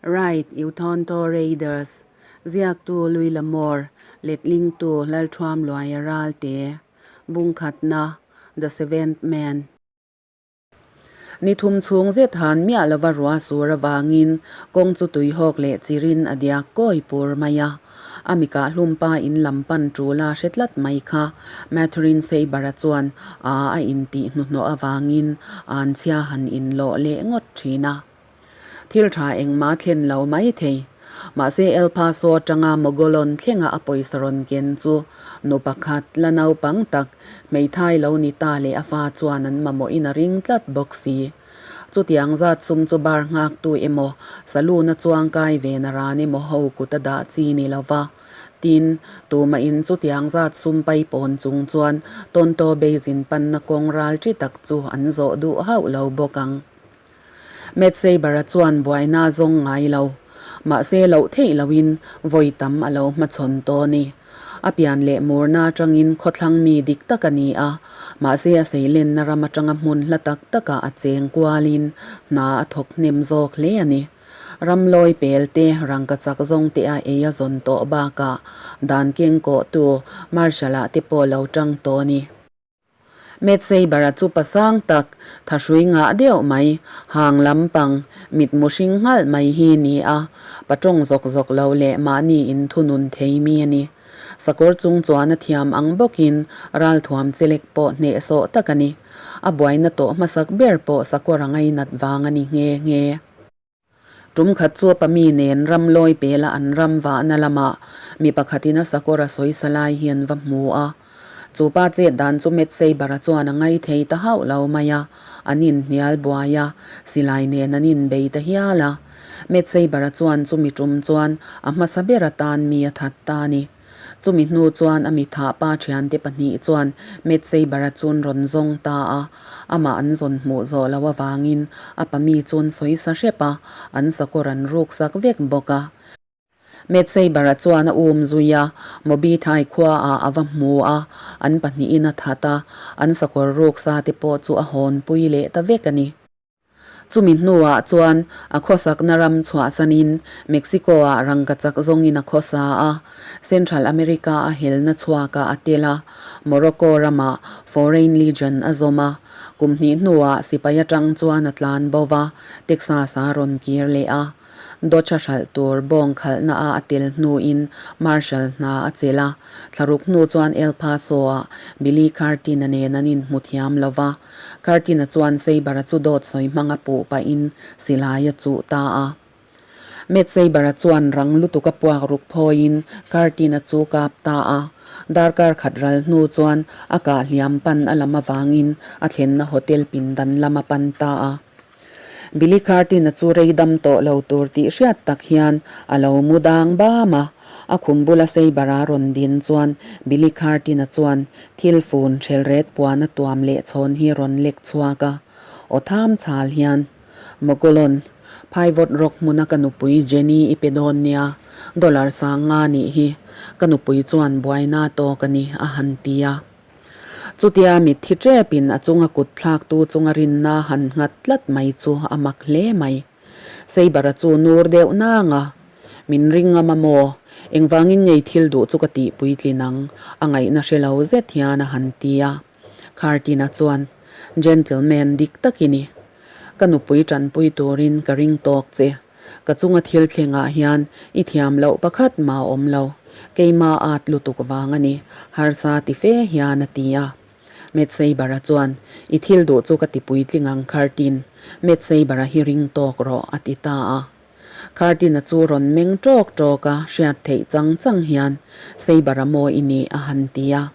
Right, Uthonto Raiders, Ziaktu Louis L'Amour, Letlingtu Lalthuam Luaia Ralte, Bungkhatna, The Seventh Man. Ni thum chhung zet han miah lova ruah sur avangin kawng chu tuihawk leh chirin a diak kawi pur mai a. A mikah hlumpa in lam pan tul a hre tlat mai kha Mathurin Saber-a chuan a a intih hnuhnawh avangin an chhia han inlawh leh ngawt thin a. Thil tha engmah thlen lo mai thei. Mahse El Paso atanga Mogollon thlenga a pawisa rawn ken chu nu pakhat la naupang tak hmeithai lo ni ta leh a fa chuan an mamawhin a ring tlat bawk si. Chutiang zat sum chu bar nghaktu emaw, saloon-a chuangkai ve na ran emaw ho kut a dah chi ni lo va. Tin, tumahin chutiang zat sum paipawn chung chuan Tonto Basin panna kawng ral chi tak chu an zawh duh hauh lo bawk ang. Matt Saber-a chuan buaina zawng ngai lo. Mahse loh theih loin vawi tam a lo hmachhawn tawh a ni. A pian leh murna atangin khawthlang mi dik tak a ni a, mahse a seilenna ram atanga hmun hla tak takah a cheng kualin hna a thawk hnem zawk hle a ni. Ram lawi pel te, rangkachak zawng te a ei a zawn tawh bakah dan keng kawhtu Marshal-ah te pawh lo tang tawh a ni. Matt Saber-a chu pasang tak, thahrui ngah deuh mai, hang lampang, mitmu hring nghalh mai hi ni a, patawng zawk zawk lo leh mahni in thunun thei mi a ni. Sakawr chung chuan a thiam ang bawkin ralthuam chelek pawh hnehsawh tak a ni. A buaina tawh hmasak ber pawh sakawr a ngainat vang a ni nghe nghe. Tum khat chu pa mi nen ram lawi pela an ram vahna lamah mi pakhatin a sakawr a sawi sa lai hi an va hmu a. Chu pa chet dan chu Matt Saber-a chuan a ngai thei ta hauh lo mai a, an inhnial buai a, silai nen an inbei ta hial a. Matt Saber-a chuan chumi tum chuan a hmasa ber atan mi a that ta a ni. Chumi hnu chuan a mithah pa thiante pahnih chuan Matt Saber-a chun rawn zawng ta a, amah an zawn hmuh zawh loh avangin a pami chun sawi sa hrep a, an sakawr an ruk sak vek bawk a. Matt Saber-a chuan a um zui a, Mobi Thai khuaah a va hmu a, an pahnihin a that a, an sakawr ruk sa te pawh chu a hawnpui leh ta vek a ni. Chumi hnuah chuan a khawsakna ram chhuahsanin Mexico-ah rangkachak zawngin a khawsa a, Central America a helna chhuakah a tel a, Morocco ramah Foreign Legion a zawm a, kum hnih hnuah sipai atang chuan a tlan bo va, Texas-a rawn kir leh a. Dodge-a hralh tur bawng khalhna a a tel hnuin Marshal hna a chelh a, thlaruk hnu chuan El Paso-ah Billy Curtin-a nen an inhmu thiam lo va. Curtin-a chuan Saber-a chu dawt sawi hmanga puh pahin silai a chuh ta a. Matt Saber-a chuan rang lutuk a puak ruk phawiin Curtin-a chu kap ta a. Darkar khat ral hnu chuan a kah hliam pan a lam avangin a thlenna hotel pindan lam a pan ta a. Billy Curtin-a chu rei dam tawh lo tur tih hriat tak hian a lo mu dang bam a. A khum bula Saber-a rawn din chuan Billy Curtin-a chuan thil fun hrelret puan a tuam leh chhawn hi rawn lek chhuak a. Aw tham chhal hian, Mogollon, phaivawt rawk hmuna ka nupui Jenny i pe dawn nia, dollar sang nga nih hi, ka nupui chuan buaina tawk a ni, a han ti a. Chutia mitthi ṭepin a chunga kut thlaktu chunga rinna han nghat tlat mai chu a mak hle mai. Saber-a chu nur deuh nang a, Min ring ngam a maw? Engvangin ngei thil duh chu ka tih puitlin ang? A ngaihna hre lo zet hian a han ti a. Khartina chuan, Gentleman dik tak i ni. Ka nupui ṭanpui turin ka ring tawk che. Ka chunga thil thlengah hian i thiam loh pakhat mah awm lo. Keima at lutuk vang a ni, harsa ti fe hian a ti a. Matt Saber-a chuan, I thil duh chu ka ti puitling ang Khartin. Matt Saber-a hi ring tawk rawh, a ti ta a. Khartin-a chu rawn meng ṭawk ṭawk a, hriat theih chang chang hian, Saber-a maw i nih? a han ti a.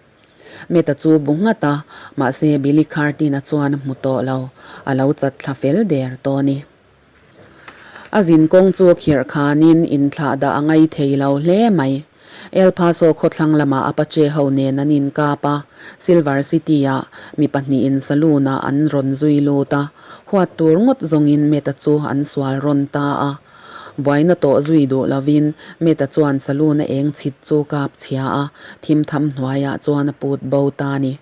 Matt-a chu bu nghat a, mahse Billy Khartin-a chuan a hmu tawh lo, a lo chat thla fel der tawh a ni. A zin kawng chu khirh khanin inthlah dah a ngai thei lo hle mai. El Paso khawthlang lamah Apache ho nen an inkap a, Silver City-ah mi pahnihin saloon-ah an rawn zui lut a, huat tur ngawt zawngin Matt-a chu an sual rawn ta a. Buaina tawh zui duh lovin Matt-a chuan saloon-a eng chhit chu kap chhia a, thim tham hnuaiah chuan a put bo ta a ni.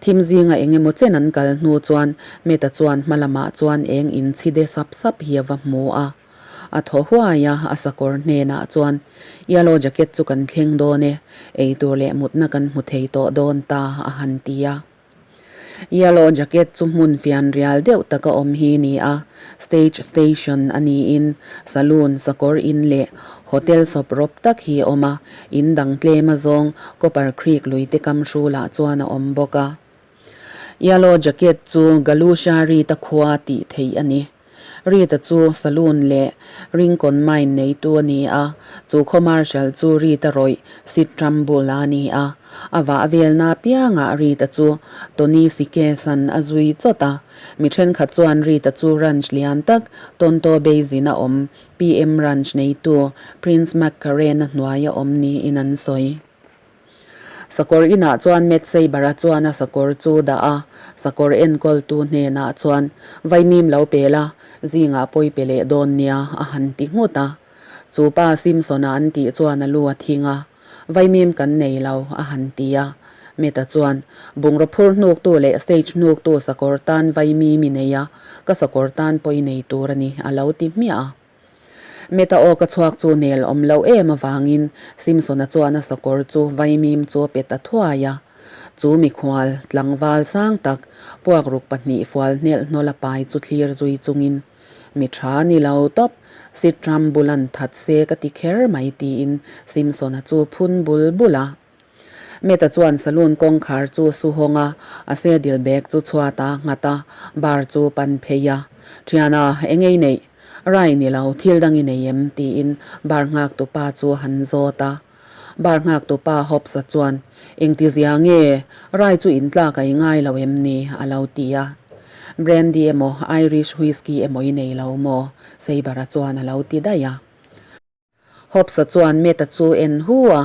Thim zinga eng emaw chen an kal hnu chuan Meta chuan hma lamah chuan eng in chhi de sap sap hi a va hmu a. A thaw huai a, a sakawr hnenah chuan, Yellow jacket chu kan thleng dawn e, eitur leh mutna kan hmu thei tawh dawn ta, a han ti a. Yellow jacket chu hmun fian rial deuh taka awm hi ni a, stage station a niin saloon, sakawr in leh hotel sawp rawp tak hi a awm a, in dang tlem azawng Copper Creek lui te kam hrulah chuan a awm bawk a. Yellow jacket chu Galusha Rita khua tih theih a ni. Rita chu saloon leh Rincon Mine neitu a ni a, chu khaw marshal chu Rita rawih Sid Trumbull a ni a. A vah velna apiangah Rita chu Tony Sikes-a'n a zui chawt a. Mi thenkhat chuan Rita chu ranch lian tak Tonto Basin-a awm PM Ranch neitu Prince McCarran-a hnuaia awm niin an sawi. Sakawr inah chuan Matt Saber-a chuan a sakawr chu dah a, sakawr enkawltu hnenah chuan, Vaimim lo pe la, zingah pawi pe leh dawn nia, a han ti nghut a. Chu pa Simpson-a an tih chuan a lu a thing a, Vaimim kan nei lo, a han ti a. Matt-a chuan, Bungraw phur hnuktu leh stage hnuktu sakawr tan vaimim i nei a, ka sakawr tan pawi nei tur a ni, a lo ti hmiah a. Meta aw ka chhuak chu nel awm loh em avangin Simpson-a chuan a sakawr chu vaimim chu a pe ta thuai a. Chu mikhual, tlangval sang tak, puakruk pahnih fual hnelh hnawla pai chu thlir zui chungin, Mi tha ni lo tawp, Sitram bulan that se ka ti kher mai tiin Simpson-a chu phun bul bul a. Meta chuan saloon kawngkhar chu su hawng a, a saddle bag chu chhuat a nghat a, bar chu pan phei a. Thiana, eng ei neih? Rai ni lo, thil dang i nei em? tiin bar nghak tupa chu a han zawt a. Bar nghak tupa Hobbs-a chuan, Engtizia nge? Rai chu intlak a i ngai lo em ni? a lo ti a. Brandy emaw Irish whiskey emaw i nei lo maw? Saber-a chuan a lo ti daih a. Hobbs-a chuan Matt-a chu en hu a,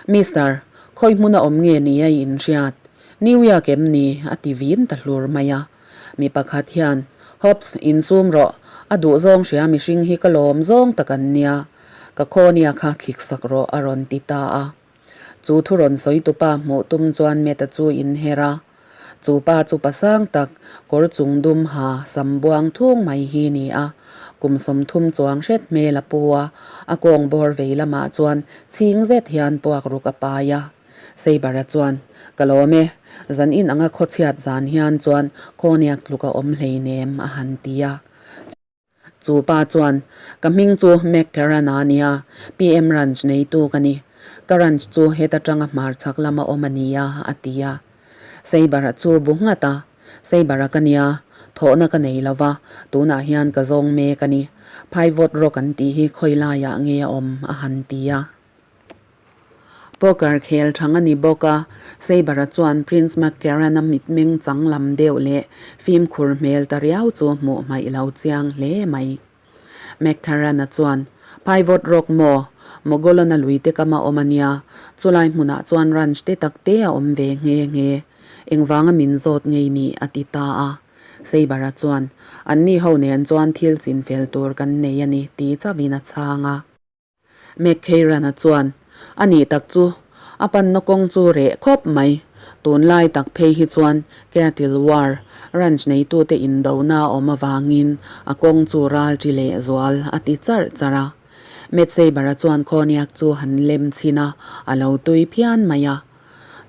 Mister, khawi hmuna awm nge ni a i inhriat? New York em ni? a ti vin ta hlur mai a. Mi pakhat hian, Hobbs, insum rawh, a duh zawng hria mihring hi ka lawm zawng tak an nia. Ka khawnia kha thlik sak rawh a rawn ti ta a. Chu thu rawn sawi tupa hmuh tum chuan Matt-a chu inher a. Chu pa chu pasang tak, kawr chung dum ha sam buang thung mai hi ni a. Kum 30 chuang hret hmel a pu a, a kawng bawr vei lamah chuan chhing zet hian puak ruk a pai a. Saber-a chuan, Ka lawm e, zan in anga khawchhiat zan hian chuan khawniak tluk a awm hleinem, a han ti a. Chu pa chuan, Ka hming chu Mac Karan a nia, PM Ranch neitu ka ni. Ka ranch chu heta tanga hmar chhak lama awm a nia, a ti a. Saber-a chu bu nghat a, Saber-a ka nia, thawhna ka nei lo va, tunah hian ka zawng mek a ni. Phaivawt rawk an tih hi khawi laiah nge a awm? a han ti a. Poker khel thang a ni bawk a, Saber-a chuan Prince McCarran-a mitmeng chang lam deuh leh fimkhur hmel ta riau chu hmuh hmaih lo chiang hle mai. McCarran-a chuan, Pivot Rock maw? Mogolon-a lui te kama awm a nia, chulai hmunah chuan ranch te tak te a awm ve nghe nghe. Engvanga min zawt ngei ni? a ti ta a. Saber-a chuan, Anni ho nen chuan thil chinfel tur kan nei a ni, ti chauhin a chhang a. McKeiran-a chuan, A nih tak chu, a panna kawng chu reh khawp mai. Tunlai tak phei hi chuan Cattle War, ranch neitute indona a awm avangin a kawng chu ral ṭi leh zual a ti charh charh a. Matt Saber-a chuan khawniak chu han lem chhin a, a lo tui phian mai a.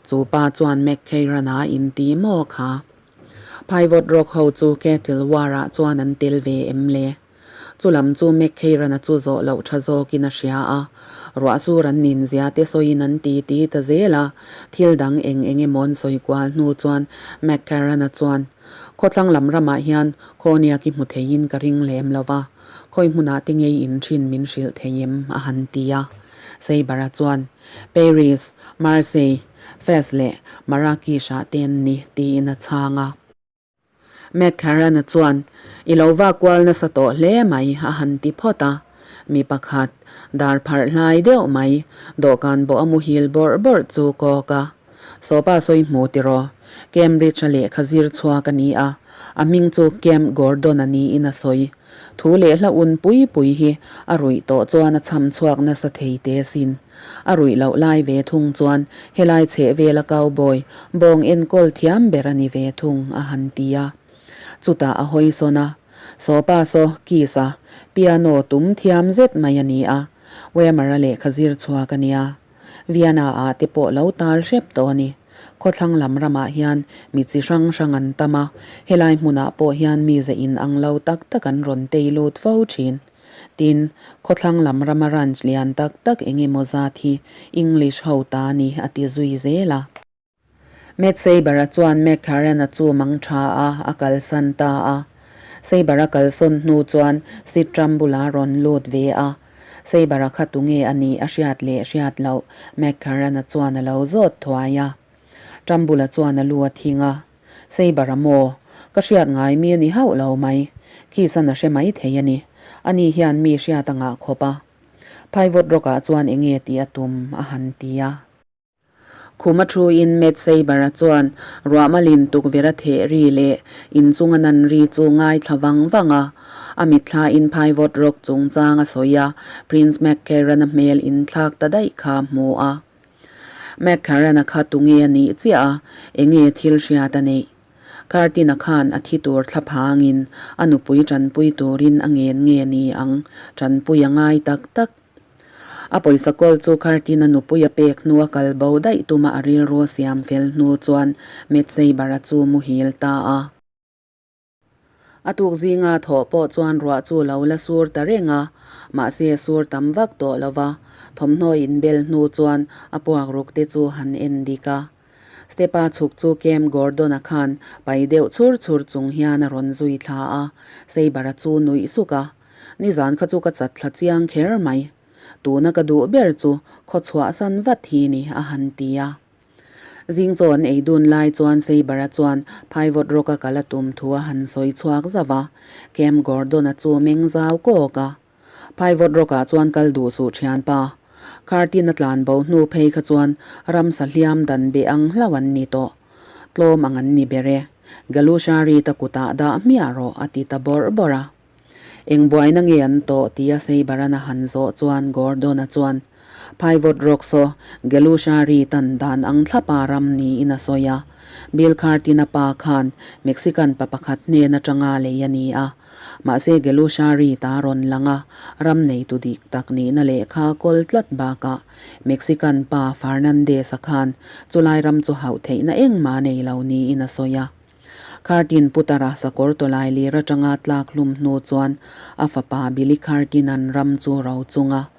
Chu pa chuan McKeiran-a inti maw kha? Pivot Rock ho chu Cattle War-ah chuan an tel ve em le? Chu lam chu McKeiran-a chu zawh loh tha zawkin a hria a, ruah sur an nin zia te sawiin an ti ti ta zel a, thil dang eng eng emaw an sawi kual hnu chuan McKeiran-a chuan, Khawthlang lam ramah hian khawniak i hmu theiin ka ring lem lo va, khawi hmunah te ngei in thin min hrilh thei em? a han ti a. Saber-a chuan, Paris, Marseille, Fez leh Marrakesh-ah te an ni, tiin a chhang a. McCarran-a chuan, I lo vak kual nasa tawh hle mai, a han ti phawt a. Mi pakhat, dar pharh hlai deuh mai, dawhkan bawh a muhil bawrh bawrh chu kawk a. Sawpa sawi hmu tiraw? Cambridge-a lehkha zir chhuak a ni a, a hming chu Camp Gordon-a niin a sawi. Thu leh hla un pui pui hi a ruih tawh chuan a chham chhuak nasa thei te asin. A ruih loh lai ve thung chuan helai chheh vela cowboy bawng enkawl thiam ber a ni ve thung a han ti a. Chutah a hawi sawn a. Saw pa saw Keys-a piano tum thiam zet mai a ni a, Weimar-a lehkha zir chhuak a nia. Vienna-ah te pawh lo tal hrep tawh a ni. Khawthlang lam ramah hian mi chi hrang hrang an tam a, helai hmunah pawh hian mi ze in ang lo tak tak an rawn tei lut fo thin. Tin, khawthlang lam rama ranch lian tak tak eng emaw zat hi English ho ta a ni a ti zui zel a. Matt Saber-a chuan McCarran-a chu mang tha a, a kalsan ta a. Saber-a kalsawn hnu chuan Sid Trumbull-a rawn lut ve a. Saber-a kha tunge a nih a hriat leh hriat loh McCarran-a chuan a lo zawt thuai a. Trumbull-a chuan a lu a thing a. Saber-a maw? Ka hriat ngai mi a ni hauh lo mai. Kiss-an a hre mai thei a ni. Ani hian mi hriat a ngah khawp a. Phaivawt rawkah chuan enge tih a tum a han ti a. Khuma thuin Matt Saber-a chuan ruahmalin tukverh a theh ri leh inchunga nan ri chu ngaithla vang vang a. A mitthlain phaivawt rawk chungchang a sawi a, Prince McCarran-a hmel inthlak ta daih kha a hmu a. McCarran-a kha tunge a nih chiah a, enge thil hriat a neih? Kartina khan a thi tur thla phangin a nupui tanpui turin a ngen nge ni ang, tanpui a ngai tak tak. A pawisa kawl chu Khartin a nupui a pek hnu a kal bo daih tuma a rilru a siam fel hnu chuan Metseibar-a chu muhil ta a. A tuk zinga thawh pawh chuan ruah chu lo la sur ta reng a, mahse sur tam vak tawh lo va, thawmhnaw inbel hnu chuan a puak ruk te chu han en dik a. Step-a chhuk chu Cam Gordon-a khan pai deuh chhur chhur chung hian a rawn zui thla a, Seibar-a chu nuih suk a. Nizan kha chu ka chat thla chiang kher mai. Tuna ka duh ber chu khaw chhuahsan vat hi ni a han ti a. Zing chaw an ei dun lai chuan Saber-a chuan phaivawt rawka kal a tum thu a han sawi chhuak zauh a. Cam Gordon-a chu meng zau kawk a. Phaivawt rawkah chuan kal duh suh thianpa. Khartin a tlan bo hnu phei kha chuan ramsa hliam dan beh ang hlauh an ni tawh. Tlawm ang an ni ber e. Galusha Reed-a kutah dah hmiah rawh a ti ta bawrh bawrh a. Eng buaina nge an tawh tia Seibaran a han zawh chuan Gordon-a chuan, Phaivawt rawk saw, Galusha ri tan dan ang thlapa ram niin a sawi a. Bill Cartin-a pa khan Mexican pa pakhat hnen atanga lei a ni a. Mahse Galusha ri ta rawn lang a, ram neitu dik tak nihna lehkha kawl tlat bakah Mexican pa Fernandez-a khan chulai ram chu hauh theihna engmah nei lo niin a sawi a. Khartin Putara sakawr tawlai lir atanga tlak hlum hnu chuan a fapa Billy Khartin-a'n ram chu ro chung a.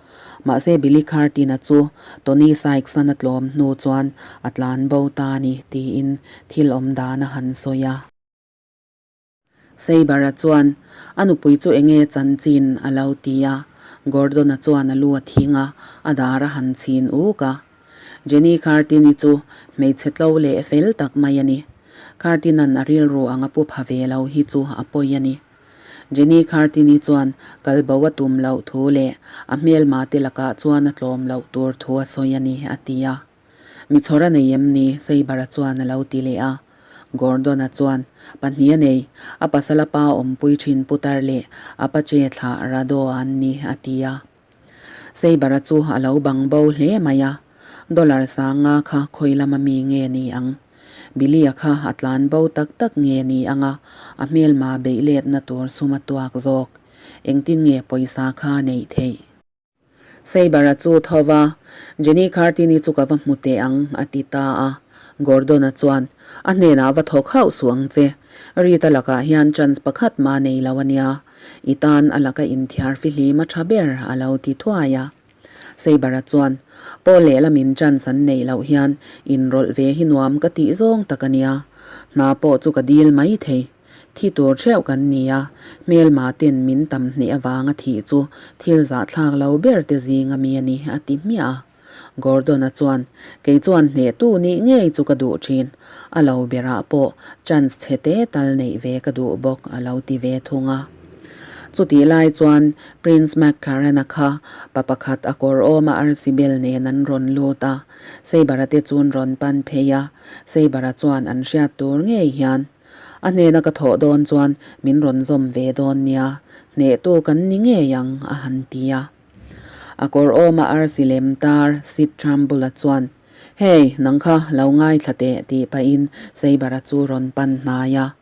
Mahse Billy Khartin-a chu Tony Sykes-a'n a tlawm hnu chuan a tlan bo ta a ni tiin thil awm dan a han sawi a. Saber-a chuan a nupui chu enge chanchin a lo ti a, Gordon-a chuan a lu a thing a, a dar a han chhin uk a. Jenny Cartini chu hmeichhe tlo leh fel tak mai a ni. Cartina'n a rilru ang a pu pha ve lo hi chu a pawi a ni. Jenny Cartini chuan kal bo a tum loh thu leh a hmelma te lakah chuan a tlawm loh tur thu a sawi a ni, a ti a. Mi chhawr a nei em ni? Saber-a chuan a lo ti leh a. Gordon-a chuan, Pahnih a nei, a pasal a pa awmpui thin putar leh a pa che thlah Rado an ni, a ti a. Saber-a chu a lo bang bo hle mai a, Dollar sanga kha khawi lama mi nge ni ang? Billy-a kha a tlan bo tak tak nge ni ang a, a hmelma beih letna tur sum a tuak zawk. Engtin nge pawisa kha neih theih? Saber-a chu tho va, Jenny Cartini chu ka va hmu teh ang, a ti ta a. Gordon-a chuan, A hnenah va thawk hauh suh ang che. Rita lakah hian chance pakhat mah nei lo a nia. I tan a laka inthiar fihlim a tha ber, a lo ti thuai a. Saber-a chuan, Paul lehlamin chance an neih loh hian inrawlh ve hi nuam ka tih zawng tak a nia. Hna pawh chu ka dil mai thei. Thi tur theuh kan ni a, hmelma ten min tam hneh avanga thih chu thil zahthlak lo ber te zing ami a ni, a ti hmiah a. Gordon-a chuan, Kei chuan hnehtu nih ngei chu ka duh thin. A lo berah pawh chance chhe te tal neih ve ka duh bawk, a lo ti ve thung a. Chutih lai chuan Prince McCarran-a kha pa pakhat a kawr awma arsi bel nen an rawn lut a, Saber-a te chuan rawn pan phei a, Saber-a chuan an hriat tur ngei hian, A hnena ka thawh dawn chuan min rawn zawm ve dawn nia, hnehtu kan ni ngei ang, a han ti a. A kawr awma arsi lem tar Sid Trumbull-a chuan, Hey, nang kha lo ngaithla teh, tih pahin Saber-a chu rawn pan hnai a.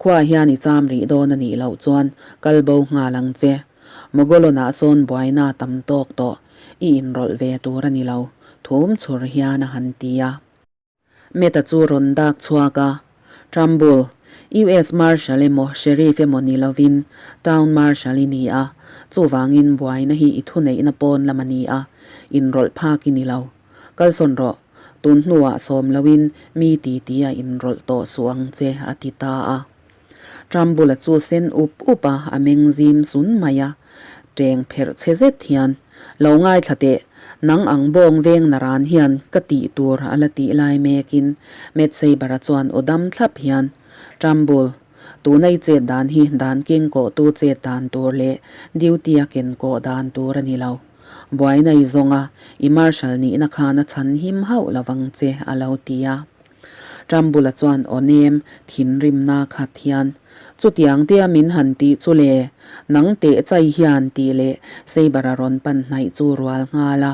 Khuaah hian i cham rih dawn a nih loh chuan kal bo nghal ang che. Mogolon-ah sawn buaina a tam tawk tawh, i inrawlh ve tur a ni lo, thum chhur hian a han ti a. Meta chu rawn dak chhuak a, Trumbull, US Marshal emaw Sheriff emaw ni lovin Town Marshal i ni a, chuvangin buaina hi i thuneihna pawn lam a ni a, inrawlh phak i ni lo. Kalsawn rawh, tun hnuah sawm loin mi ti ti a inrawlh tawh suh ang che, a ti ta a. Trumbull-a chu sen up up a, a meng zim sun mai a. Teng pherh chhe zet hian, Lo ngaithla teh, nang ang bawng veng na ran hian ka tih tur a la tih lai mekin Matt Saber-a chuan aw dam thlap hian, Trumbull, tuna i chet dan hi dan keng kawhtu chet dan tur leh duty-a ken kawh dan tur a ni lo. Buaina i zawng a, i marshal nihna khan a chhan him hauh lovang che, a lo ti a. Trumbull-a chuan aw nem thinrimna khat hian, Chutiang tia min han tih chu le, nang teh chai hian tih leh Saber-a rawn pan hnaih chu rual nghal a.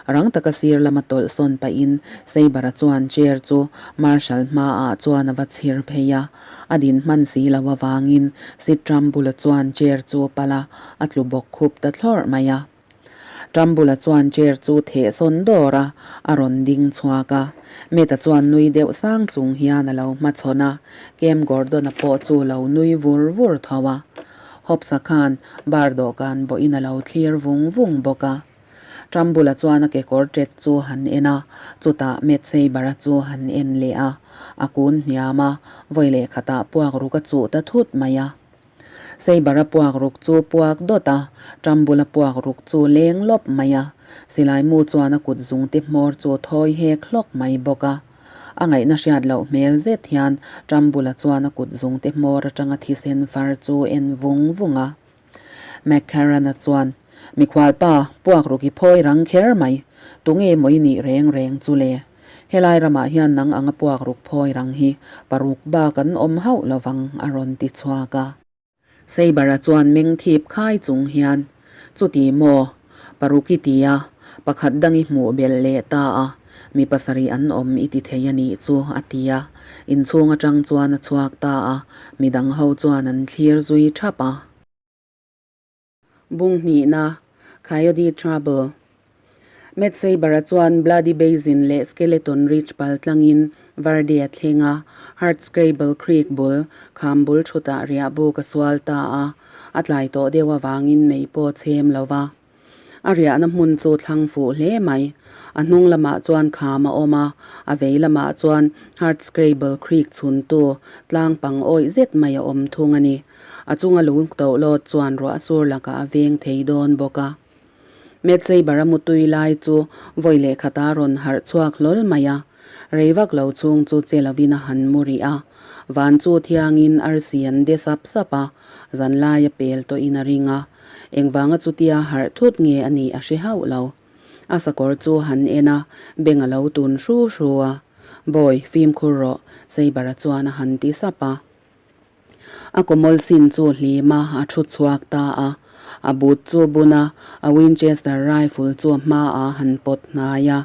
Rang taka sir lama tawlh sawn pahin Saber-a chuan chair chu Marshal hmaah chuan a va chhir phei a. A din hman si lo avangin Sid Trumbull-a chuan chair chu a pal a, a tlu bawk khup ta thlawrh mai a. Trumbull-a chuan chair chu theh sawn dawr a, a rawn ding chhuak a. Matt-a chuan nui deuh sang chung hian a lo hmachhawn a, Cam Gordon-a pawh chu lo nui vur vur tho a. Hobbs-a khan bar dawhkan bawhin a lo thlir vung vung bawk a. Trumbull-a chuan a kekawr ṭet chu han en a, chutah Matt Saber-a chu han en leh a. A kun hniam a, vawi leh khatah puak ruk a chuh ta thut mai a. Saber-a puak ruk chu puak dawt a, Trumbull-a puak ruk chu leng lawp mai a. Silai mu chuan a kut zungte hmawr chu thawi hek hlawk mai bawk a. A ngaihna hriat loh hmel zet hian Trumbull-a chuan a kut zungte hmawr atanga thisen far chu en vung vung a. McCarran-a chuan, Mikhualpa, puak ruk i phawi rang kher mai. Tunge maw i nih reng reng chu le? Helai ramah hian nang anga puak ruk phawi rang hi paruk bak an awm hauh lovang a rawn ti chhuak a. Saber-a chuan meng thip khai chung hian, Chuti maw? Paruk i ti a, pakhat dang i hmuh belh leh ta a, mi pasarih an awm i ti thei a nih chu a ti a. Inchhung atang chuan a chhuak ta a, midang ho chuan an thlir zui thap a. Bung hnihna, Coyote Trouble. Matt Saber-a chuan Bloody Basin leh Skeleton Ridge pal tlangin Verde a thleng a, Hardscrabble Creek bul, kham bul thutah riah buk a sual ta a, a tlai tawh deuh avangin mei pawh a chhem lo va. A riahna hmun chu thlang fuh hle mai. A hnung lamah chuan kham a awm a, a vei lamah chuan Hardscrabble Creek chhuntu tlang pang awih zet mai a awm thung a ni. A chunga lung toh lawt chuan ruah sur lakah a veng thei dawn bawk a. Matt Saber a mutui lai chu vawi leh khata rawn harh chhuak hlawl mai a. Rei vak lo chhung chu che lovin a han mu rih a. Van chu thiangin arsi an de sap sap a, zanlai a pel tawhin a ring a. Engvanga chutia harh thut nge a nih a hre hauh lo. A sakawr chu han en a, beng a lo tun hru hru a. Bawi, fimkhur rawh, Saber-a chuan a han ti sap a. A kawmawl sin chu hlim a, a thu chhuak ta a. A but chu bun a, a Winchester rifle chu a hmaah han pawt hnai a.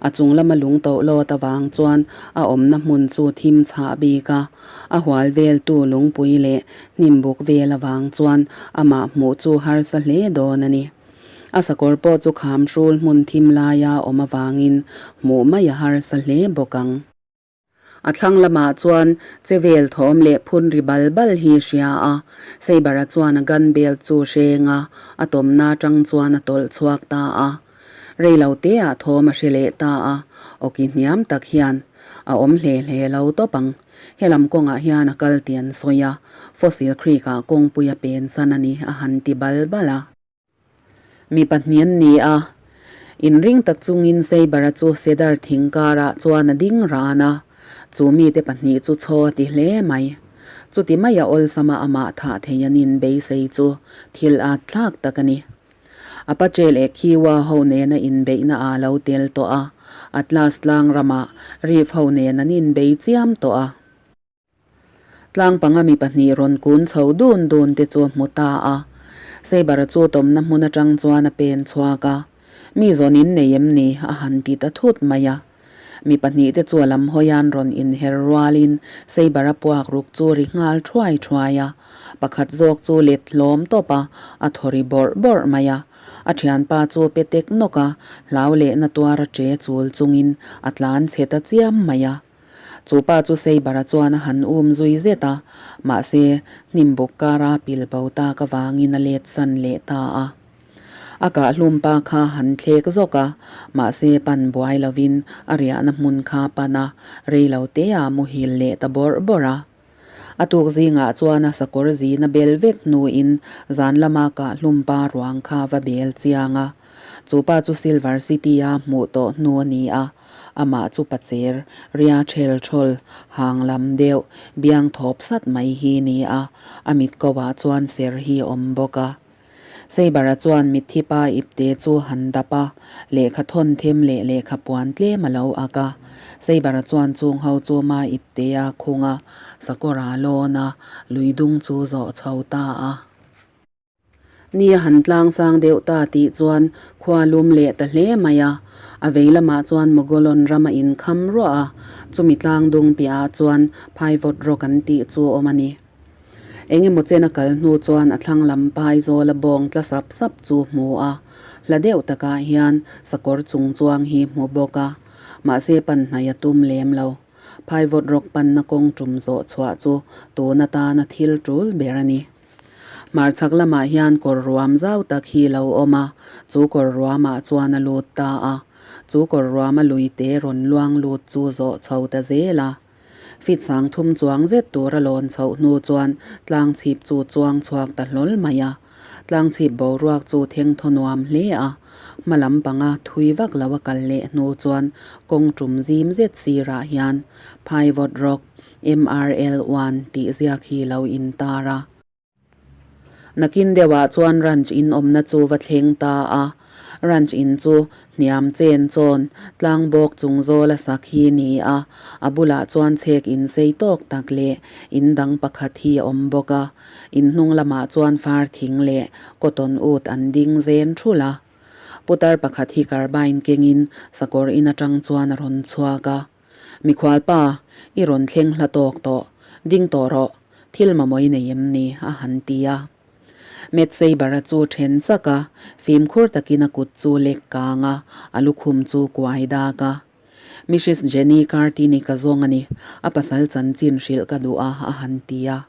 A chung lama lung toh lawt avang chuan a awmna hmun chu thim chhah bik a. A hual veltu lungpui leh hnimbuk vel avang chuan amah hmuh chu harsa hle dawn a ni. A sakawr pawh chu kham hrul hmun thim laia awm avangin hmuh mai a harsa hle bawk ang. A thlang lamah chuan chevel thawm leh phun ri bal bal hi hria a, Saber-a chuan a gun belt chu hreng a, a tawmna atang chuan a tawlh chhuak ta a. Rei lo teah thawm a hre leh ta a, awki hniam tak hian a awm hle hle lo tawp ang. Helam kawngah hian a kal tih an sawi a, Fossil Creek-ah kawngpui a pen san a ni a han ti bal bal a. Mi pahnih an ni a, inring tak chungin Saber-a chu cedar thing karah chuan a ding ran a, chu mite pahnih chu chaw a ti hle mai. Chuti maia awlsama amah thah thei an inbeisei chu thil at thlak tak a ni. Apache leh Kiowa ho nena inbeihna a lo tel tawh a, Atlas tlang ramah Reef ho nen an inbei chiam tawh a. Tlang panga mi pahnih rawn kun chho dun dun te chu a hmu ta a. Saber-a chu tawmna hmun atang chuan a pen chhuak a. Mi zawn in nei em ni? a han ti ta thut mai a. Mi pahnihte chu a lam hawian rawn inher rualin Saber-a puak ruk chu ri nghal thuai thuai a. Pakhat zawk chu let hlawm tawp a, a thaw ri bawrh bawrh mai a. A thianpa chu pe tek nawk a, hlau lehna tuara che chul chungin a tlan chhe ta chiam mai a. Chu pa chu Saber-a chuan a han um zui zet a, mahse hnim buk kara pil bo tak avangin a let san leh ta a. A kahhlum pa kha han thlek zawk a, mahse pan buai lovin a riahna hmun kha pan a, rei lo te ah muhil leh ta bawrh bawrh a. A tuk zingah chuan a sakawr zina bel vek hnuin zan lama kahhlum pa ruang kha va bel chiang a. Chu pa chu Silver City-a hmuh tawh hnu a ni a, amah chu pacher, ria thel thawl, hang lam deuh, biang thawp sat mai hi ni a, a mit ko ah chuan ser hi a awm bawk a. Saber-a chuan mitthi pa ipte chu han dap a, lehkha thawn them leh lehkha puan tlem a lo ak a. Saber-a chuan chung ho chu ma ipte a khung a, sakawr-a lawn a, lui dung chu zawh chho ta a. Ni a han tlang sang deuh ta tih chuan khua lum leh ta hle mai a. A vei lamah chuan Mogolon ram a inkham ruah a, chumi tlang dung piahah chuan phaivawt rawk an tih chu a awm a ni. Eng emaw chen a kal hnu chuan a thlang lam pai zawl a bawng tla sap sap chu hmu a, hla deuh takah hian sakawr chung chuang hi hmu bawk a, mahse pan hnai a tum lem lo. Phaivawt rawk panna kawng tum zawh chhuah chu tun atana thil tul ber a ni. Hmarchhak lamah hian kawr ruam zau tak hi lo awm a, chu kawr ruamah chuan a lut ta a. Chu kawr ruama luite rawn luang lut chu zawh chho ta zel a. Fit sang thum chuang zet tur a lawn chhoh hnu chuan tlang chhip chu chuang chhuak ta hlawl mai a. Tlang chhip boruak chu thengthaw nuam hle a. Hma lam panga thui vak lo a kal leh hnu chuan kawng tum zim zet sirah hian Phaivawt Rock, MRL one, tih ziak hi lo intar a. Nakin deuhah chuan ranch in awmna chu va thleng ta a. Ranch in chu hniam chen chawn tlang bawk chung zawl a sak hi ni a, a bulah chuan chhek in sei tawk tak leh in dang pakhat hi a awm bawk a. In hnung lamah chuan far thing leh cotton ut an ding zen thulh a. Putar pakhat hi carbine kengin sakawr in atang chuan a rawn chhuak a. Mikhualpa, i rawn thleng hla tawk tawh, ding tawh rawh, thil mamawh i nei em ni? a han ti a. Matt Saber-a chu then chak a, fimkhur takin a kut chu lek kang a, a lukhum chu kuai dak a. Mrs Jenny Cartini ka zawng a ni, a pasal chanchin hrilh ka duh a, a han ti a.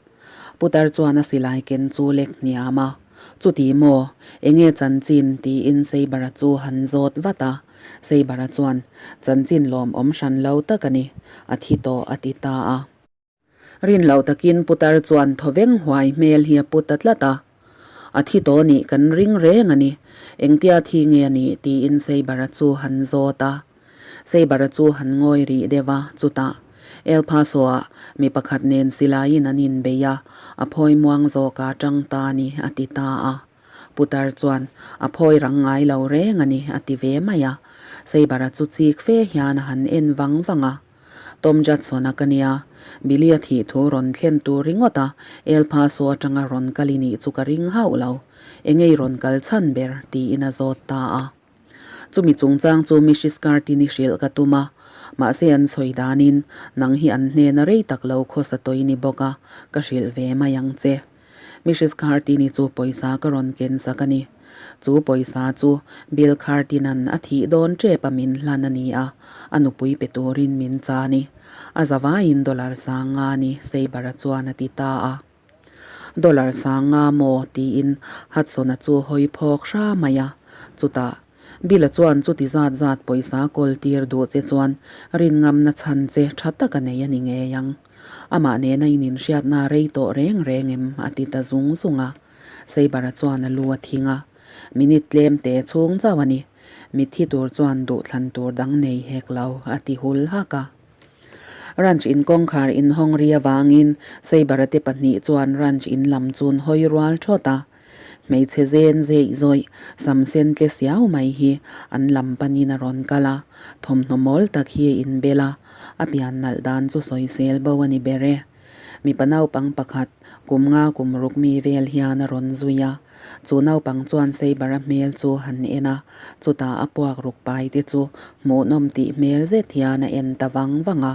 Putar chuan a silai ken chu lek hniam a. Chuti maw? Enge chanchin? tiin Saber-a chu han zawt vat a. Saber-a chuan, Chanchin lawmawm hran lo tak a ni, a thi tawh a ti ta a. Rin loh takin putar chuan thawveng huai hmel hi a pu ta tlat a. A thi tawh nih kan ring reng a ni, engtia thi nge a nih? tiin Saber-a chu han zawt a. Saber-a chu han ngawi rih deuh a, chutah El Paso-ah mi pakhat nen silaiin an inbei a, a phawi muang zawk a tang ta a ni, a ti ta a. Putar chuan, A phawi rang ngai lo reng a ni, a ti ve mai a. Saber-a chu chik fe hian a han en vang vang a. Tom Judson-a ka nia, Billy-a thih thu rawn thlen tur ringawt a, El Paso atanga rawn kal i nih chu ka ring hauh lo. Engei rawn kal chhan ber? tiin a zawt ta a. Chumi chungchang chu Mrs Cartini hrilh ka tum a, mahse an sawi danin nang hi an hnena rei tak lo khawsa tawih ni bawk a, ka hrilh ve mai ang che. Mrs Cartini chu pawisa ka rawn ken sak a ni. Chu pawisa chu Bill Cartina'n a thih dawn tep a min hlan a ni a, a nupui pe turin min cha a ni. A zavaiin dollar sang nga a ni, Saber-a chuan a ti ta a. Dollar sang nga maw? tiin Hudson-a chu hawi phawk hra mai a. Chutah, Bill-a chuan chuti zat zat pawisa kawl tir duh che chuan rinngamna chhan che tha tak a nei a ni ngei ang. Amah nena in inhriatna rei tawh reng reng em? a ti ta zung zung a. Saber-a chuan a lu a thing a. Minute tlem te chhung chauh a ni. Mitthi tur chuan duhthlan tur dang nei hek lo, a ti hul hak a. Ranch in kawngkhar inhawng ri avangin Saber-a te pahnih chuan ranch in lam chun hawi rual thawt a. Hmeichhe zen zeih zawih sam sen tle siau mai hi an lam panin a rawn kal a, thawmhnaw mawl tak hi a inbel a, a pian nalh dan chu sawisel bo a ni ber e. Mipa naupang pakhat, kum nga kum ruk mi vel hian a rawn zui a. Chu naupang chuan Saber-a hmel chu han en a, chutah a puak ruk pai te chu hmuhnawm tih hmel zet hian a en ta vang vang a.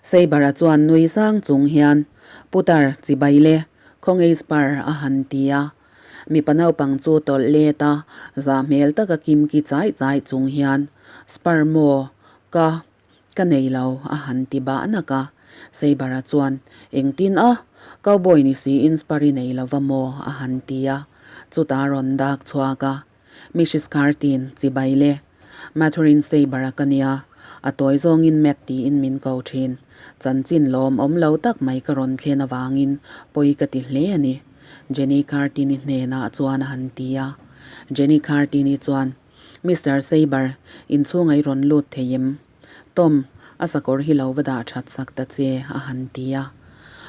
Saber-a chuan nui sang chung hian, Putar, chibai le, khawngaih Spur a han ti a. Mipa naupang chu tawlh let a, zah hmel taka kimki chaih chaih chung hian, Spur maw, ka. Ka nei lo, a han ti bah nak a. Saber-a chuan, Engtin a? Cowboy ni siin Spur i nei lo va maw? a han ti a. Chutah a rawn dak chhuak a. Mrs. Cartin, chibai le. Mathurin Saber-a ka nia. A tawi zawngin Matt tiin min ko thin. Chanchin lawm awm lo tak mai ka rawn thlen avangin pawi ka ti hle a ni, Jenny Cartin-i hnenah chuan a han ti a. Jenny Cartin-i chuan, Mister Saber, inchhunga i rawn lut thei em? Tom, a sakawr hi lo va dah that sak ta che, a han ti a.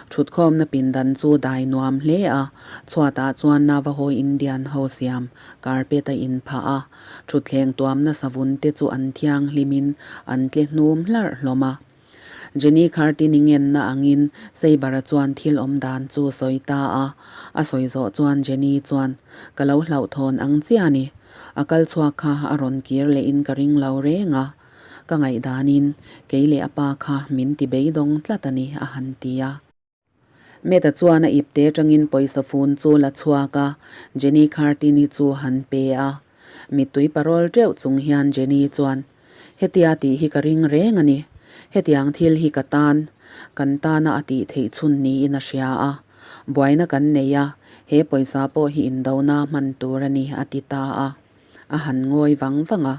Thutkhawmna pindan chu dai nuam hle a, chhuatah chuan Navajo Indian ho siam carpet a inphah a, thutthleng tuamna savun te chu an thianghlimin an tle hnum hlarh hlawm a. Jenny Cartini ngenna angin Saber-a chuan thil awm dan chu sawi ta a. A sawi zawh chuan Jenny chuan, Ka lo hlauhthawn ang chiah ni. A kal chhuak kha a rawn kir lehin ka ring lo reng a. Ka ngaihdanin kei leh a pa kha min ti beidawng tlat a ni, a han ti a. Meta chuan a ipte atangin pawisa fun chu la chhuak a, Jenny Cartini chu han pe a. Mittui parawl teuh chung hian Jenny chuan, Hetia tih hi ka ring reng a ni. Hetiang thil hi ka tan, kan tana a tih theih chhun niin a hria a. Buaina kan nei a, he pawisa pawh hi indona hman tur a ni, a ti ta a. A han ngawi vang vang a.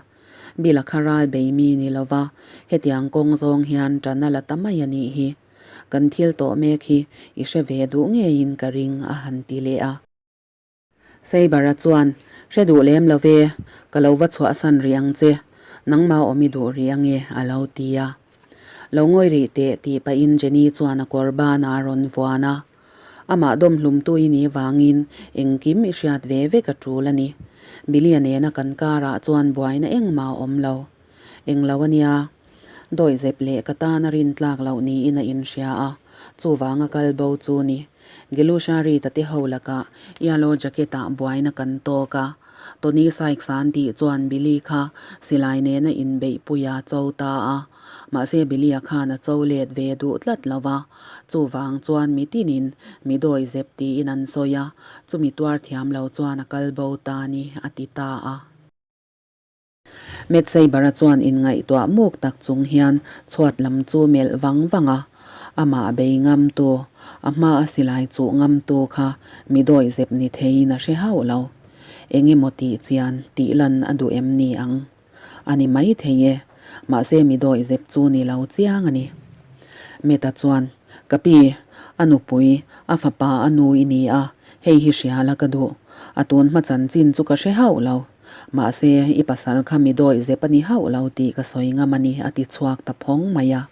Bill-a kha ral bei mi ni lova, hetiang kawng zawng hian ṭan a la ta mai a nih hi. Kan thil tawh mek hi i hre ve duh ngeiin ka ring a han ti leh a. Saber-a chuan, Hre duh lem lo ve, ka lo va chhuahsan rih ang che, nangmah awm i duh rih ange a lo ti a. Lo ngawi rih teh tih pahin Jenny chuan a kawr banah a rawn vuan a. Amah dawmhlumtu i nih vangin engkim i hriat ve vek a tul a ni. Billy-a nena kan karah chuan buaina engmah a awm lo. Englo a nia. Dawihzep leh ka tan a rin tlak loh niin a inhria a, chuvanga kal bo chu ni. Gelusha Rita te ho lakah yellow jacket ah buaina kan tawk a, Tony Sykes an tih chuan Billy kha silai nena inbeihpui a cho ta a, mahse Billy-a khan a cho let ve duh tlat lo va, chuvang chuan mi tinin mi dawihzep tiin an sawi a, chumi tuar thiam lo chuan a kal bo ta ni a ti ta a. Matt Saber-a chuan inngaihtuah muk tak chung hian chhuat lam chu melh vang vang a, amah bei ngamtu, a hma a silai chuh ngamtu kha mi dawihzep ni theiin a hre hauh lo. Eng emaw tih chian tih lan a duh em ni ang? A ni mai thei e, mahse mi dawihzep chu ni lo chiang a ni. Matt-a chuan, Ka pi, a nupui, a fapa a nu i ni a, hei hi hria la ka duh. A tun hma chanchin chu ka hre hauh lo. Mahse, i pasal kha mi dawih zep a ni hauh lo tih ka sawi ngam a ni, a ti chhuak ta phawng mai a.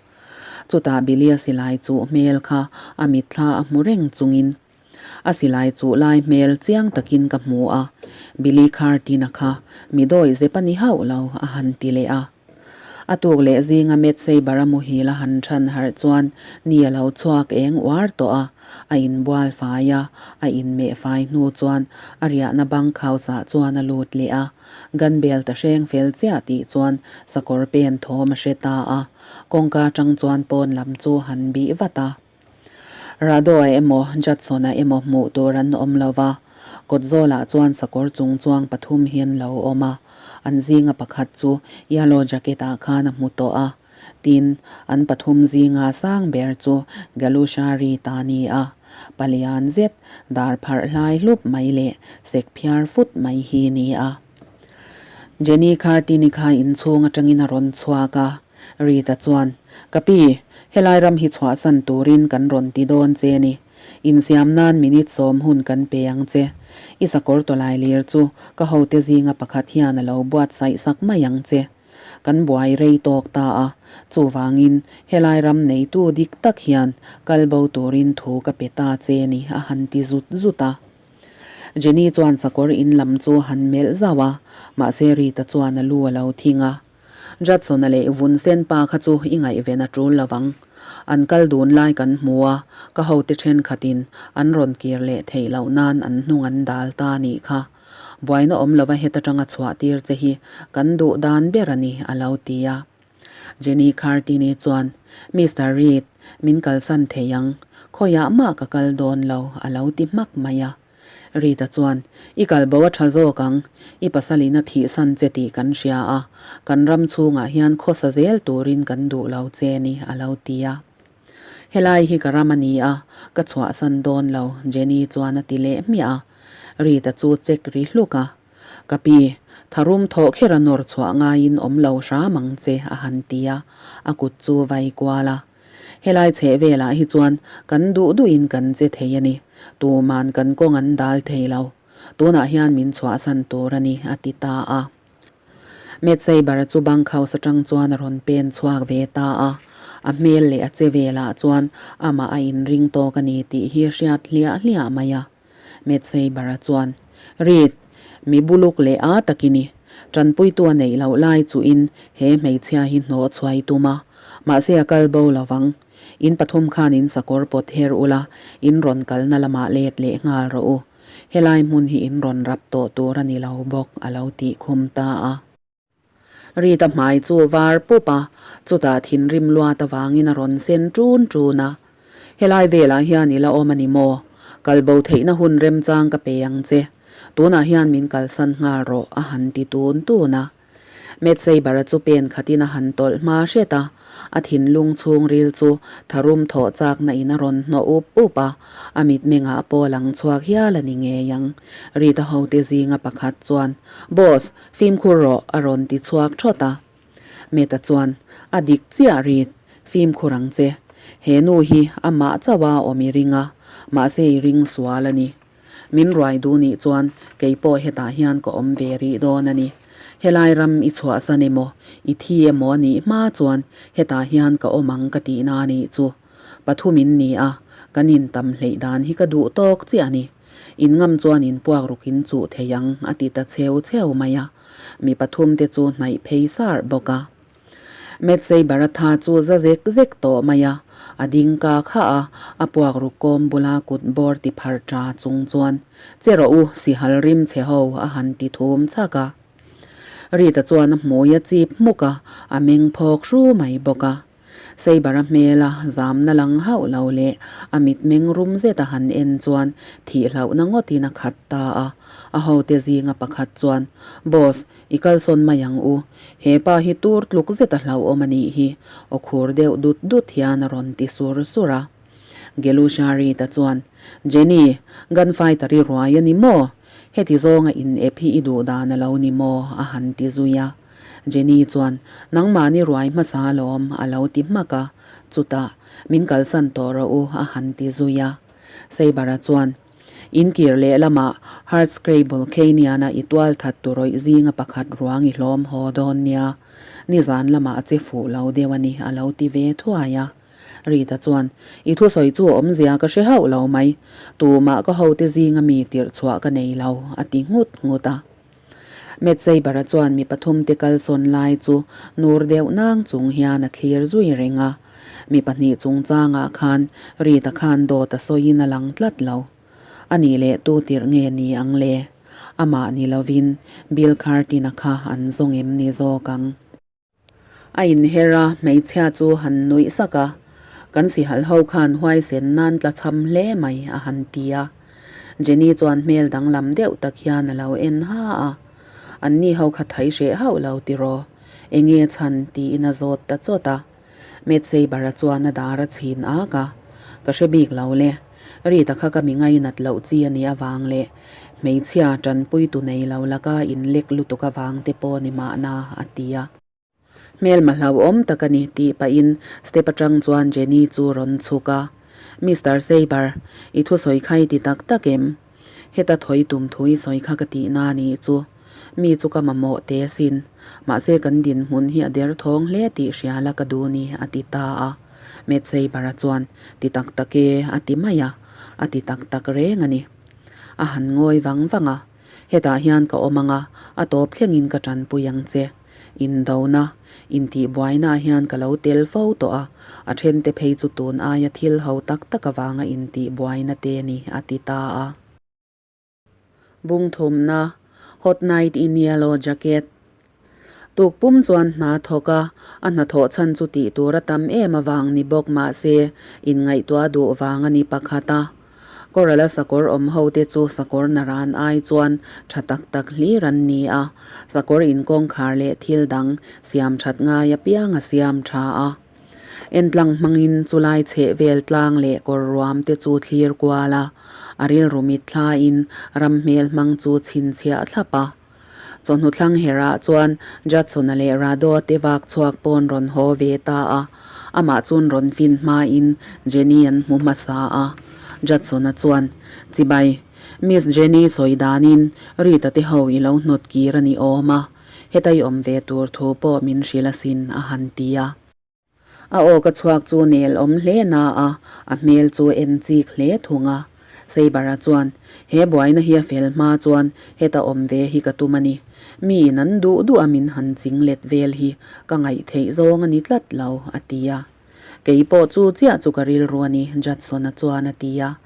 Chutah Billy-a silai chuh hmel kha a mitthla a hmu reng chungin a silai chuh lai hmel chiang takin ka hmu a, Billy Cartin-a kha mi dawih zep a ni hauh lo, a han ti leh a. A tuk leh zinga Matt Saber a muhil a han than harh chuan ni a lo chhuak eng uar tawh a, a inbual fai a, a inmeh fai hnu chuan a riahna bunk house ah chuan a lut leh a, gun belt a hreng fel chiah tih chuan sakawr pen thawm a hre ta a, kawngka tang chuan pawn lam chu han bih vat a. Rado-a emaw Judson-a emaw hmuh tur an awm lo va, kawtzawlah chuan sakawr chung chuang pathum hi an lo awm a, an zinga pakhat chu yellow jacket-ah khan a hmu tawh a, tin, an pathum zinga sang ber chu Galusha Rita a ni a, palian zet, dar pharh hlai hlup mai leh sek phiar fut mai hi a ni a. Jenny Cartini kha inchhung atangin a rawn chhuak a, Rita chuan, Ka pi, helai ram hi chhuahsan turin kan rawn ti dawn che ni. Insiam nan minute sawm hun kan pe ang che. I sakawr tawlai lir chu ka hote zinga pakhat hian a lo buatsaih sak mai ang che. Kan buai rei tawk ta a, chuvangin helai ram neitu dik tak hian kal bo turin thu ka pe ta che ni a han ti zut zut a. Jenny chuan sakawr in lam chu han melh zauh a, mahse Rita chuan a lu a lo thing a. Judson-a leh vun sen pa kha chu i ngaihven a tul lovang. An kal dun lai kan hmu a, ka hote thenkhatin an rawn kir leh theih loh nan an hnung an dal ta a nih kha. Buaina awm lova heta tanga chhuah tir che hi kan duh dan ber a ni, a lo ti a. Jenny Cartini chuan, Mister Reid, min kalsan thei ang. Khawiah mah ka kal dawn lo, a lo ti hmak mai a. Rita chuan, I kal bo a tha zawk ang, i pasalin a thihsan che tih kan hria a, kan ram chhungah hian khawsa zel turin kan duh lo che ni, a lo ti a. Helai hi ka ram a ni a, ka chhuahsan dawn lo, Jenny chuan a ti leh hmiah a. Rita chu check ri hluk a, Ka pi, tharum thawh kher a nawr chhuah ngaiin awm lo hram ang che, a han ti a, a kut chu vai kual a. Helai chheh velah hi chuan kan duh duhin kan che thei a ni. Tuman kan kawng an dal thei lo. Tunah hian min chhuahsan tur a ni, a ti ta a. Matt Saber-a chu bunkhouse atang chuan a rawn pen chhuak ve ta a. A hmel leh a che velah chuan amah a inring tawk a ni tih hi a hriat hliah hliah mai a. Matt Saber-a chuan, Reed, mi buluk leh a tak i ni. Tanpuitu a neih loh lai chuhin he hmeichhia hi hnawh chhuai tum a, mahse a kal bo lo vang. In pathum khan in sakawr pawt her ula, in rawn kalna lamah let leh nghal rawh u. Helai hmun hi in rawn rap tawh tur a ni lo bawk, a lo tih khum ta a. Rita hmai chu var pup a, chutah thinrim luat avangin a rawn sen ṭun ṭun a. Helai velah hian i la awm a ni maw? Kal bo theihna hun remchang ka pe ang che. Tunah hian min kalsan nghal rawh, a han ti tun tun a. Matt Saber-a chu pen khatin a han tawlh hma hret a, a thinlung chhungril chu tharum thawh chakna in a rawn hnawh up up a, a mitmengah pawh a lang chhuak hial a ni ngei ang. Rita hote zinga pakhat chuan, Boss, Fimkhur rawh, a rawn ti chhuak thawt a. Meta chuan, A dik chiah Reed, fimkhur ang che. He nu hi amah chauh a awm i ring a, mahse i ring sual a ni. Min ruai duh nih chuan kei pawh hetah hian ka awm ve rih dawn a ni. Helai ram i chhuahsan emaw, i thi emaw a nih hma chuan hetah hian ka awm ang ka tihna a nih chu. Pathum in ni a, kan intam hleih dan hi ka duh tawk chiah a ni. In ngam chuan in puak ruk in chuh thei ang, a ti ta cheu cheu mai a. Mi pathum te chu hnaih phei sar bawk a. Matt Saber-a tha chu za zek zek tawh mai a, a ding ka kha a, a puak ruk kawm bula kut bawr ti phar ta chung chuan, Che rawh u, sihal rim chhe ho, a han ti thum chhak a. Rita chuan a hmui a chip hmuk a, a meng phawk hru mai bawk a. Saber-a hmela zamna lang hauh lo leh a mitmeng rum zet a han en chuan thih hlauhna ngawtin a khat ta a. A hote zinga pakhat chuan, Boss, i kalsawn mai ang u. He pa hi tur tluk zet a hlauhawm a nih hi, aw khur deuh dut dut hian a rawn ti sur sur a. Gelusha Reed-a chuan, Jenny, gunfighter i ruai a ni maw? Heti zawnga in ep hi i duh dan a lo ni maw? a han ti zui a. Jenny chuan, Nangmahni ruai hmasa alawm, a lo ti hmak a. Chutah, Min kalsan tawh rawh u, a han ti zui a. Saber-a chuan, In kir leh lamah Hardscrabble Canyon-a i tual that tu rawih zinga pakhat ruang i hlawm haw dawn nia. Nizan lamah a che fuh lo deuh a ni, a lo ti ve thuai a. Rita chuan, I thusawi chu awmzia ka hre hauh lo mai. Tumah ka hote zinga mi tirh chhuah ka nei lo, a ti nghut nghut a. Matt Saber-a chuan mi pathumte kalsawn lai chu nur deuh nang chung hian a thlir zui reng a. Mi pahnih chungchangah khan Rita khan dawt a sawiin a lang tlat lo. A nih leh tu tirh nge ni ang le? Amah ni lovin Bill Curtin-a kha an zawng em ni zawk ang? A inher a, hmeichhia chu han nuih sak a, Kan sihal ho khan huaisen nan tla chham hle mai, a han ti a. Jenny chuan hmel danglam deuh tak hian a lo en ha a, Anni ho kha thai hreh hauh lo tiraw? Enge chhan? tiin a zawt ta chawt a. Matt Saber-a chuan a dar a chhin ak a, Ka hre bik lo le. Rita kha ka mi ngainat loh chi a nih avang leh hmeichhia tanpuitu nei lo laka inlek lutuk avang te pawh ni mahna, a ti a. Hmelma hlauhawm tak a ni tih pahin step atang chuan Jenny chu rawn chhuk a, Mister Saber, i thusawi kha i ti tak tak em? Heta thawi tum thu i sawi kha ka tihna a nih chu. Mi chu ka mamawh te asin. Mahse kan dinhmun hi a der thawng hle tih hria la ka duh ni, a ti ta a. Matt Saber-a chuan, Ti tak tak e, a ti mai a. A ti tak tak reng a ni. A han ngawi vang vang a. Hetah hian ka awm ang a, a tawp thlengin ka tanpui ang che. Indona, intihbuainaah hian ka lo tel fo tawh a, a thente phei chu tun aia thil ho tak tak avanga intihbuaina te ni, a ti ta a. Bung thumna, Hot Night in Yellow Jacket. Tuk pum chuan hna thawk a, a hnathawh chhan chu tih tur a tam em avang ni bawk mah se, inngaihtuah duh vang a ni pakhat a. Kawrala sakawr awm ho te chu sakawr naran ai chuan tha tak tak hlir an ni a, sakawr inkawngkhar leh thil dang siam that ngai apiang a siam tha a. Entlang hmangin chulai chheh vel tlang leh kawr ruam te chu thlir kual a, a rilru mitthlain ram hmel hmang chu chhinchhiah thlap a. Chawhnu thlang herah chuan Judson-a leh Rado-a te vak chhuak pawn rawn haw ve ta a, amah chuan rawn fin hmain Jenny an hmu hmasa a. Judson-a chuan, Chibai, Miss Jenny sawi danin Rita te ho i lo hnawt kir a ni awm a, heta i awm ve tur thu pawh min hrilh asin, a han ti a. A aw ka chhuak chu nel awm hle na a, a hmel chu en chik hle thung a. Saber-a chuan, He buaina hi a fel hma chuan heta awm ve hi ka tum a ni. Miin an duh duh a min han ching let vel hi ka ngaih theih zawng a ni tlat lo, a ti a. Kei pawh chu chiah chu ka rilru a ni, Judson-a chuan a ti a.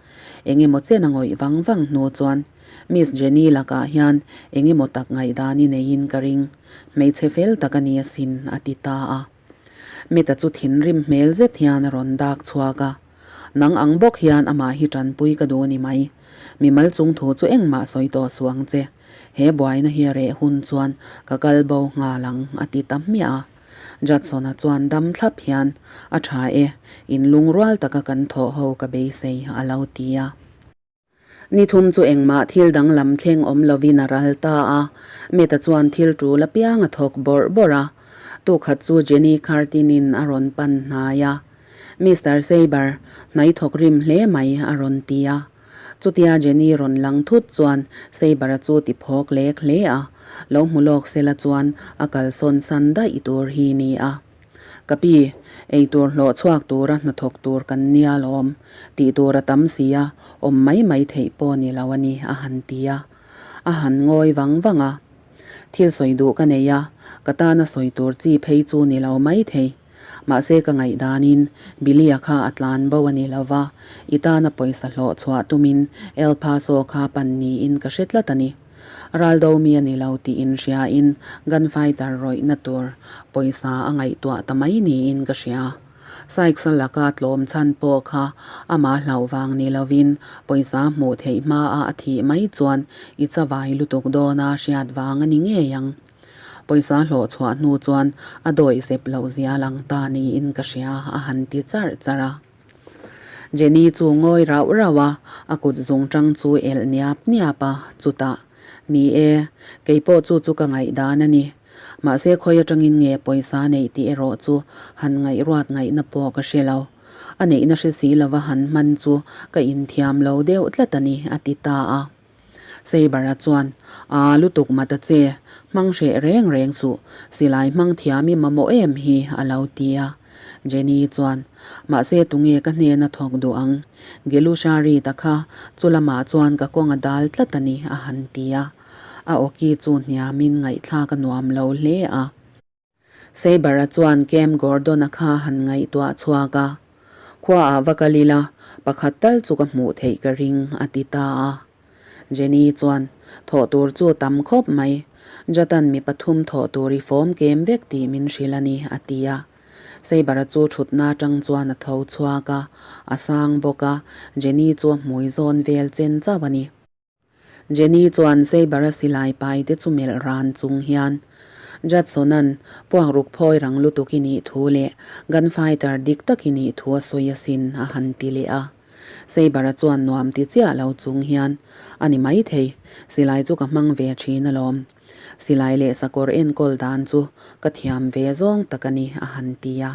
Eng emaw chen a ngawih vang vang hnu chuan, Miss Jenny lakah hian eng emaw tak ngaihdan i neiin ka ring. Hmeichhe fel tak a ni asin, a ti ta a. Mita chu thinrim hmel zet hian a rawn dak chhuak a, Nang ang bawk hian amah hi tanpui ka duh a ni mai. Mimal chung thu chu engmah sawi tawh suh ang che. He buaina hi a reh hun chuan ka kal bo nghal ang, a ti ta hmiah a. Judson-a chuan dam thlap hian, A tha e, in lungrual taka kan thawh ho ka beisei, a lo ti a. Ni thum chu engmah thil danglam thleng awm lovin a ral ta a, Meta chuan thil tul apiang a thawk bawrh bawrh a. Tukhat chu Jenny Curtin-in a rawn pan hnai a. Mister Saber, hnai thawk rim hle mai a rawn ti a. Chutia Jenny rawn lang thut chuan Saber-a chu ti phawk lek hle a, lo hmu lawk sela chuan a kalsawn san daih tur hi ni a. Ka pi, ei tur hlawh chhuak tura hnathawk tur kan nia lawm, tih tur a tam si a, awm mai mai theih pawh ni lo a ni, a han ti a. A han ngawi vang vang a. Thil sawi duh ka nei a, ka tana sawi tur chi phei chu ni lo mai thei. Mahse ka ngaihdanin Billy-a kha a tlan bo a ni lo va, i tana pawisa hlawh chhuah tumin El Paso kha pan niin ka hre tlat a ni. Raldo mi a ni lo tih inhriain gunfighter rawihna tur pawisa a ngaihtuah ta mai niin ka hria. Sykes-a laka tlawm chhan pawh kha amah hlauh vang ni lovin pawisa hmuh theih hmaa a thih mai chuan i chavai lutuk dawna hriat vang a ni ngei ang. Pawisa hlawh chhuah hnu chuan a dawih zep loh zia lang ta niin ka hria a han ti charh charh a. Jenny chu ngawi rauh rauh a, a kut zung tang chu elh niap niap a, chutah, Ni e, kei pawh chu chu ka ngaihdan a ni. Mahse khawi atangin nge pawisa neih tih erawh chu han ngaihruat ngaihna pawh ka hre lo. A neihna hre si lova han hman chu ka inthiam lo deuh tlat a ni, a ti ta a. Saber-a chuan, Aa lutuk mata che, hmang hreh reng reng suh, silai hmang thiam i mamawh em hi, a lo ti a. Jenny chuan, Mahse tunge ka hnena thawk duh ang? Gelusha Reed-a kha chu lamah chuan ka kawng a dal tlat a ni, a han ti a. A awki chu hniamin ngaihthlak a nuam lo hle a. Saber-a chuan Cam Gordon-a kha han ngaihtuah chhuak a, Khuaah va kal ila, pakhat tal chu ka hmuh theih ka ring, a ti ta a. Jenny chuan, Thawh tur chu tam khawp mai. Jatan mi pathum thawh tur i fawm kem vek tih min hrilh a ni, a ti a. Saber-a chu thutna atang chuan a tho chhuak a, a sang bawk a, Jenny chu a hmui zawn vel chen chauh a ni. Jenny chuan Saber-a silai pai te chu melh ran chung hian Judson-a'n puakruk phawi rang lutuk i nih thu leh gunfighter dik tak i nih thu a sawi asin a han ti leh a. Saber-a chuan nuam ti chiah lo chung hian, A ni maithei, silai chu ka hmang ve thin alawm. Silai leh sakawr enkawl dan chu ka thiam ve zawng tak a ni a han ti a.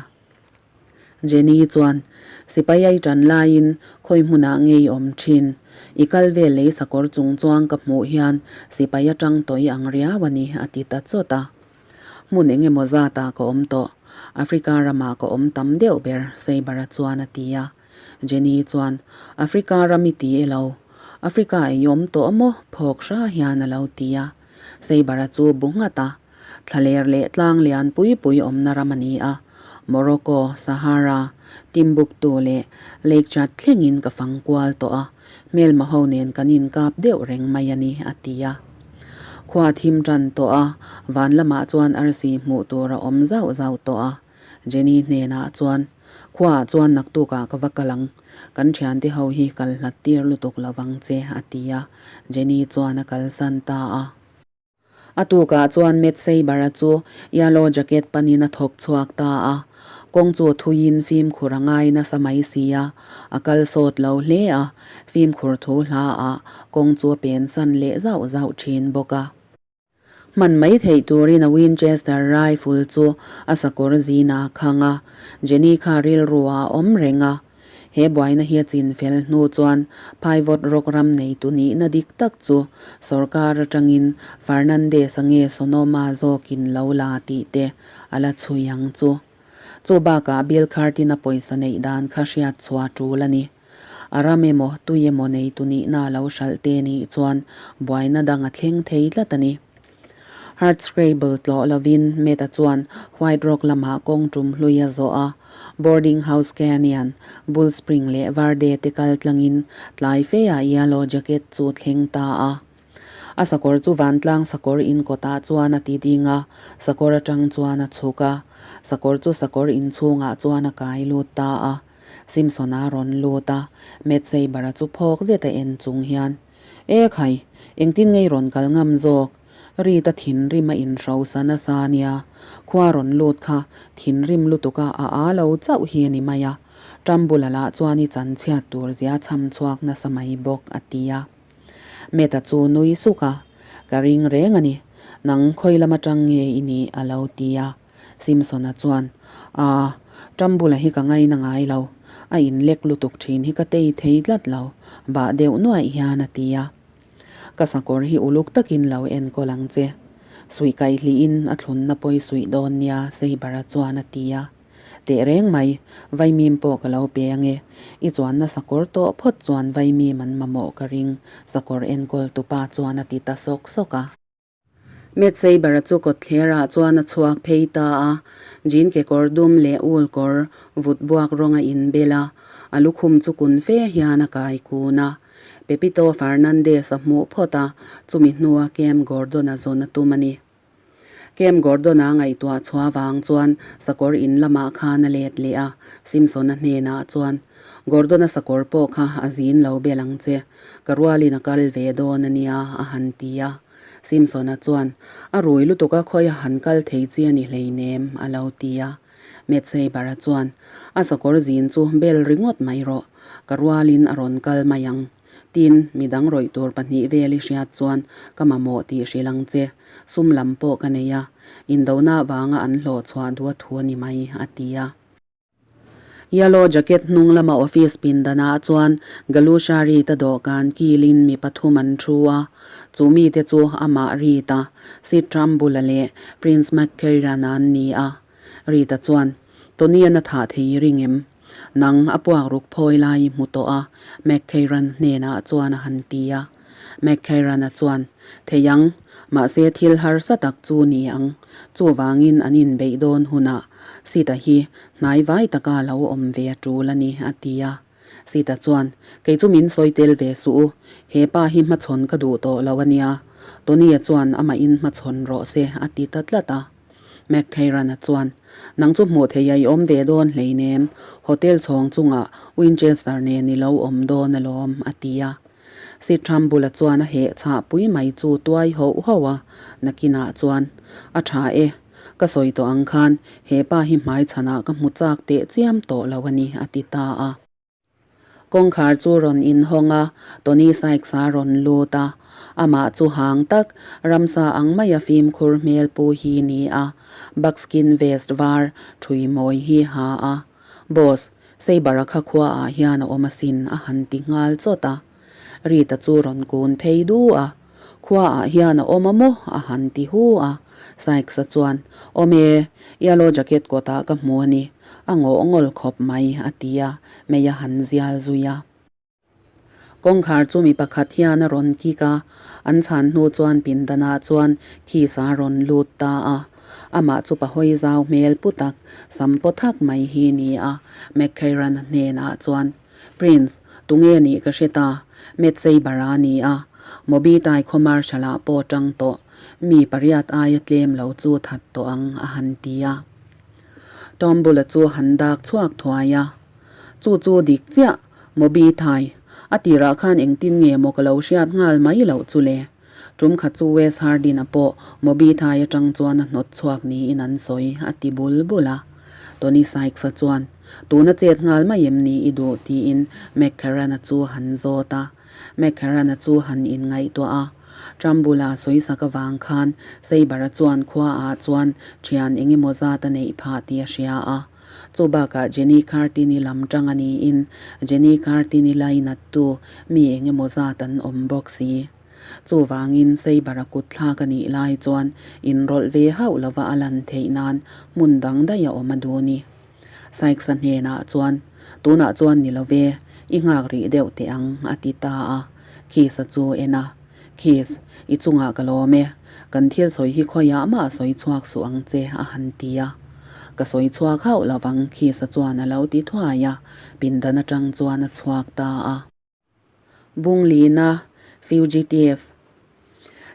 Jenny chuan, Sipai ai tan laiin khawi hmunah ngei awm thin. I kal vel lei sakawr chung chuang ka hmuh hian sipai atang tawih ang riau a ni, a ti ta chawt a. Hmun eng emaw zatah ka awm tawh. Africa ramah ka awm tam deuh ber, Saber-a chuan a ti a. Jenny chuan, Africa ram i ti e lo. Africa i awm tawh maw? phawk hra hian a lo ti a. Saber-a chu bu nghat a. Thlaler leh tlang lian pui pui awmna ram a ni a, Morocco, Sahara, Timbuktu leh Lake Chad thlengin ka fang kual tawh a, hmelma ho nen kan inkap deuh reng mai a ni, a ti a. Khua thim tan tawh a, van lamah chuan arsi hmuh tur a awm zauh zauh tawh a. Jenny hnenah chuan, Khuaah chuan naktukah ka va kal ang, kan thiante ho hi kal hlat tir lutuk lo vang che, a ti a. Jenny chuan a kalsan ta a. A tukah chuan Matt Saber-a chu yellow jacket panin a thawk chhuak ta a. Kawng chu thuiin fimkhur a ngai nasa mai si a, a kal sawt lo hle a, fimkhur thu hlaah kawng chu a pensan leh zauh zauh thin bawk a. Hman mai theih turin a Winchester rifle chu a sakawr zina a khang a, Jenny kha rilru ah a awm reng a. He buaina hi a chin fel hnu chuan Pivot Rock ram neitu nihna dik tak chu sorkar atangin Fernandez-a nge Sonoma zawkin lo la tih te a la chhui ang chu. Chu bakah Bill Curtin-a pawisa neih dan kha hriat chhuah tul a ni. A ram emaw tui emaw neitu nihna a lo hralh te nih chuan buaina dang a thleng thei tlat a ni. Hardscrabble tlawh lovin Meta chuan White Rock lamah kawng tum hlui a zawh a, Boarding House Canyon, Bull Spring leh Verde te kal tlangin tlai feah Yellow Jacket chu thleng ta a. A sakawr chu vantlang sakawr in kawtah chuan a ti ding a, sakawr atang chuan a chhuk a, sakawr chu sakawr inchhungah chuan a kai lut ta a. Simpson-a rawn lut a, Matt Saber-a chu phawk zet a en chung hian, E khai, engtin ngei rawn kal ngam zawk? Rita thinrim a inhrosa nasa a nia, khua rawn lut kha thinrim lutuka a aa lo chauh hi a ni mai a, Ṭambula lah chuan i chanchhiat tur zia chham chhuak nasa mai bawk, a ti a. Meta chu nui suk a, Ka ring reng a ni, nang khawi lam aṭang nge i nih? a lo ti a. Simpson-a chuan, Aa, Ṭambula hi ka ngaina ngai lo, a inlek lutuk ṭhin hi ka tei thei tlat lo, bah deuh nuaih hian a ti a. Ka sakawr hi uluk takin lo enkawl ang che. Suih kaihlihin a thlunna pawi suih dawn nia, Saber-a chuan a ti a. Teh reng mai, vaimim pawh ka lo pe ange. I chuanna sakawr tawh phawt chuan vaimim an mamawh ka ring, sakawr enkawl tupa chuan a ti ta sawk sawk a. Matt Saber-a chu kawtthlerah chuan a chhuak phei ta a, jean kekawr dum leh ul kawr vut buak rawng a inbel a, a lukhum chu kun fe hian a kai kun a. Pepito Fernandez a hmuh phawt a, chumi hnua Cam Gordon-a zawn a tum a ni. Cam Gordon-a ngaihtuah chhuah vang chuan sakawr in lamah khan a let leh a, Simpson-a hnenah chuan, Gordon-a sakawr pawh kha a zin lo bel ang che, ka rualin a kal ve dawn a nia, a han ti a. Simpson-a chuan, A rui lutuk a khawi a han kal thei chi a ni hleinem, a lo ti a. Matt Saber-a chuan, A sakawr zin chu bel ringawt mai rawh, ka rualin a rawn kal mai ang. Tin, midang rawih tur pahnih vel i hriat chuan ka mamawh tih hrilh ang che. Sum lam pawh ka nei a, indona vanga an hlawh chhuah duh a thu a ni mai, a ti a. Yellow jacket hnung lama office pindanah chuan Galusha Reed-a dawhkan kilin mi pathum an thu a, chu mite chu amah Reed-a, Sid Trumbull-a leh Prince McKeiran-a an ni a. Reed-a chuan, Tony-an a thah thei i ring em? Nang a puak ruk phawi lai i hmu tawh a, McKeiran hnenah chuan a han ti a. McKeiran-a chuan, Thei ang, mahse thil harsa tak chu ni ang. Chuvangin an inbeih dawn hunah Sita hi hnai vai taka lo awm ve a tul a ni, a ti a. Sita chuan, Kei chu min sawi tel ve suh u, he pa hi hmachhawn ka duh tawh lo a nia. Tony-a chuan amahin hmachhawn rawh se, a ti ta tlat a. McKeiran-a chuan, Nang chu hmuh theih a i awm ve dawn hleinem, hotel chhawng chungah Winchester nen i lo awm dawn alawm, a ti a. Sithrambula chuan a heh chhah pui mai chu tuai hoh hoh a, nakinah chuan, A tha e, ka sawi tawh ang khan he pa hi hmai chhanah ka hmu chak teh chiam tawh lo a ni, a ti ta a. Kawngkhar chu rawn inhawng a, Tony Sykes-a rawn lut a. Amah chu hang tak, ramsa ang maia fimkhur hmel pu hi ni a, buckskin vest var ṭhui mawi hi ha a. Boss, Saber-a kha khuaah hian a awm asin a han ti nghal chawt a. Rita chu rawn kun phei du a. Khuaah hian a awm a maw? a han ti hu a. Sykes-a chuan, Awm e, yellow jacket kawtah ka hmu a ni. A ngawh ngawl khawp mai, a ti a, mei a han zial zui a. Kawngkhar chu mi pakhat hian a rawn kik a, an chhan hnu chuan pindanah chuan Keys-a rawn lut ta a. Amah chu pa hawi zau hmel pu tak, sam paw thak mai hi ni a. McKairan-a hnenah chuan, Prince, tunge nih ka hre ta, Matt Saber-a ni a. Mobi Tai khaw Marshal-ah pawh tang tawh, mi pariat aia tlem lo chu that tawh ang, a han ti a. Tom bula chu han dak chhuak thuai a. Chu chu dik chiah, Mobi Thai, a tirah khan engtin nge maw ka lo hriat nghal mai loh chu le? Tum khat chu Wes Hardin-a pawh Mobi Thai atang chuan a hnawt chhuak niin an sawi, a ti bul bul a. Tony Sykes-a chuan, Tuna chet nghal mai em ni i duh? tiin McCarran-a chu han zawt a. McCarran-a chu han inngaihtuah a. Trumbull-a sawisak avang khan Saber-a chuan khuaah chuan thian engemaw zat a neih phah tih a hria a. Chu bakah Jenny Cartini lam tang a niin Jenny Cartini lainattu mi engemaw zat an awm bawk si. Chuvangin Saber-a kut thlak a nih lai chuan inrawlh ve hauh lova a lan theih nan hmun dang daih a awm a duh ni. Sykes-a hnenah chuan, Tunah chuan ni lo ve, i nghak rih deuh teh ang, a ti ta a. Keith-a chu en a, Keith, i chungah ka lawm e. Kan thil sawi hi khawiah mah sawi chhuak suh ang che, a han ti a. Ka sawi chhuak hauh lo vang, Keith-a chuan a lo ti thuai a, pindan atang chuan a chhuak ta a. Bunglina, Fugitive.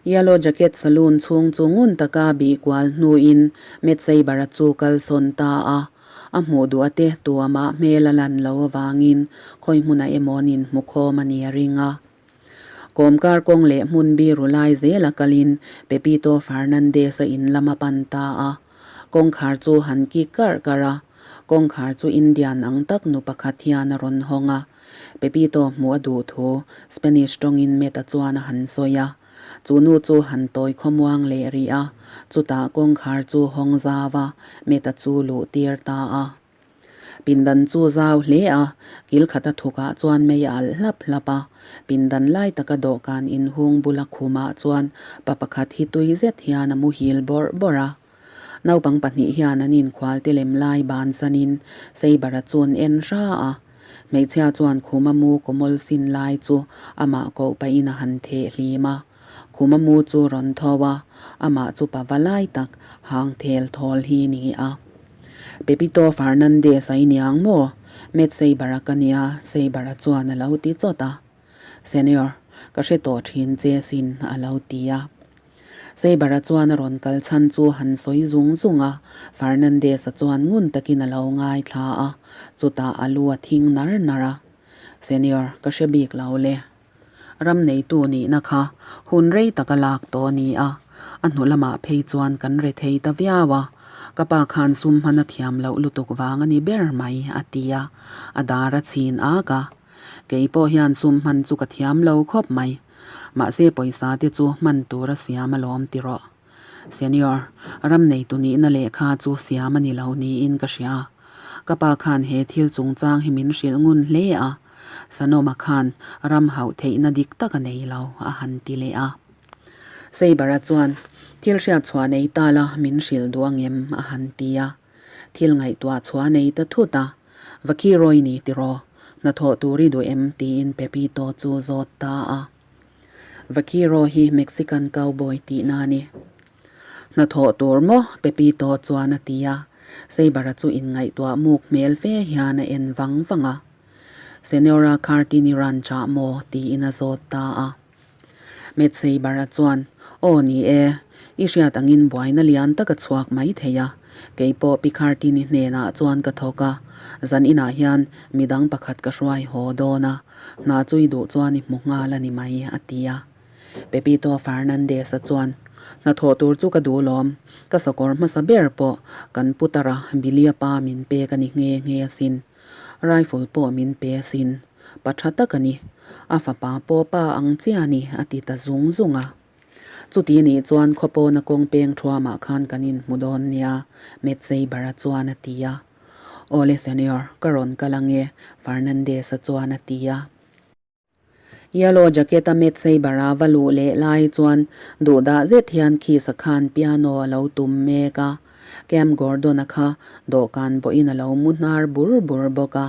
Yellow Jacket Saloon chhung chu ngun taka bih kual hnuin Matt Saber-a chu kal sawn ta a. A hmuh duh ate tuamah hmel a lan lo avangin khawi hmunah emaw nin hmu khawm a ni a ring a. Kawmkar kawng leh hmun biru lai zela kalin Pepito Fernandez-a in lam a pan ta a. Kawngkhar chu han kik karh karh a, kawngkhar chu Indian ang tak nu pakhat hian a rawn hawng a. Pepito hmuh a duh thu Spanish tawngin Meta chuan a han sawi a. Chu nu chu han tawi khawmuang leh rih a, chutah kawngkhar chu hawng zau a, Meta chu luh tir ta a. Pindan chu zau hle a, kil khata thukah chuan mei a alh hlap hlap a. Pindan lai taka dawhkan inhung bula khumah chuan pa pakhat hi tui zet hian a muhil bawrh bawrh a. Naupang pahnih hian an inkhual te lem lai bansanin Saber-a chuan en hra a. Hmeichhia chuan khuma mu kawmawl sin lai chu amah koh pahin a han theh hlim a. Khuma mu chu rawn tho a, amah chu pa va lai tak hang thel thawl hi ni a. Pepito Fernandez a i niang maw? Matt Saber-a ka nia, Saber-a chuan a lo ti chawt a. Senior, ka hre tawh thin che sin, a lo ti a. Saber-a chuan a rawn kal chhan chu han sawi zung zung a, Fernandez-a chuan ngun takin a lo ngaithla a, chutah a lu a thing nar nar a. Senior, ka hre bik lo le. Ram neitu nihna kha hun rei tak a lak tawh a ni a, a hnu lamah phei chuan kan re thei ta viau a, ka pa khan sum hman a thiam loh lutuk vang a ni ber mai, a ti a, a dar a chhin ak a. Kei pawh hian sum hman chu ka thiam lo khawp mai. Mahse pawisa te chu hman tur a siam alawm ti rawh. Senior, ram neitu nihna lehkha chu siam a ni lo niin ka hria. Ka pa khan he thil chungchang hi min hrilh ngun hle a, Sanoma khan ram hauh theihna dik tak a nei lo, a han ti leh a. Saber-a chuan, Thil hriat chhuah nei ta la min hrilh duh angem? a han ti a. Thil ngaihtuah chhuah nei ta thut a, Vakiroi ni tiraw, hnathawh tur i duh em? tiin Pepito chu zawt ta a. Vakiro hi Mexican cowboy tihna a ni. Hnathawh tur maw? Pepito chuan a ti a. Saber-a chu inngaihtuah muk hmel fe hian a en vang vang a. Senora Cartini Ranch-ah maw? tiin a zawt ta a. Matt Saber-a chuan, Aw ni e, i hriat angin buaina lian tak a chhuak mai thei a. Kei pawh Pi Cartini hnenah chuan ka thawk a, zan inah hian midang pakhat ka hruai haw dawn a, hna chu i duh chuan i hmu nghal a ni mai, a ti a. Pepito Fernandez-a chuan, Hnathawh tur chu ka duh lawm, ka sakawr hmasa ber pawh kan putara Billy-a pa min pek a ni nghe nghe asin. Rifle pawh min pe asin. Pa tha tak a ni. A fapa pawh pa ang chiah a ni, a ti ta zung zung a. Chuti nih chuan khawpawna kawng peng thuamah khan kan inhmu dawn nia, Matt Saber-a chuan a ti a. Awle Senior, ka rawn kal ange, Fernandez-a chuan a ti a. Yellow jacket a Matt Saber-a va luh leh lai chuan duhdah zet hian Keith-a khan piano a lo tum mek a. Cam Gordon-a kha dawhkan bawhin a lo mu hnar bur bur bawk a.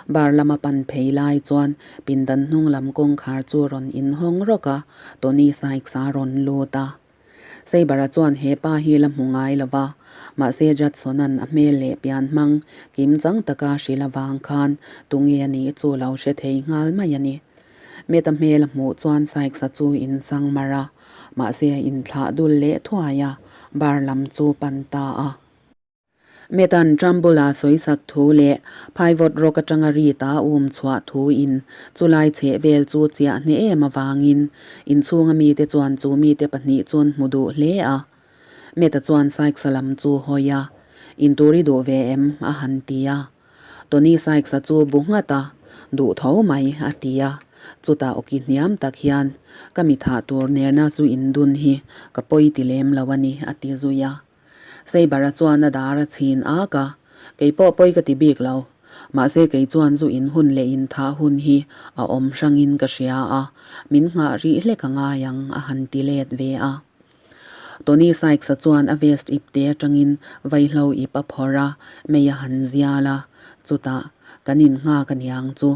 Bar lama pan phei lai chuan pindan hnung lam kawngkhar chu rawn inhawng rawk a, Tony Sykes-a rawn lut a. Saber-a chuan he pa hi la hmu ngai lo va, mahse Judson-a'n a hmel leh pian hmang kim chang taka hrilh avang khan tunge a nih chu lo hre thei nghal mai a ni. Matt-a hmel a hmuh chuan Sykes-a chu insang mar a, mahse a inthlah dul leh thuai a, bar lam chu pan ta a. Metan Trumbull-a sawisak thu leh phaivawt rawk atanga rit a um chhuah thu in chulai chheh vel chu chiah hneh em avangin inchhunga mite chuan chu mite pahnih chuan hmu duh hle a. Meta chuan Sykes-a lam chu hawi a, Intur i duh ve em? a han ti a. Tony Sykes-a chu bu nghat a, Duh tho mai, a ti a. Chutah awki hniam tak hian, Ka mi thah tur nerna zu indun hi ka pawi ti lem lo a ni, a ti zui a. Saber-a chuan a dar a chhin ak a, Kei pawh pawi ka ti bik lo. Mahse kei chuan zu in hun leh in thah hun hi a awm hrangin ka hria a, min nghah rih hlek a ngai ang a han ti let ve a. Tony Sykes-a chuan a vest ip te atangin vaihlo ip a phawrh a, mei a han zial a, chutah, Kan in nghak aniang chu,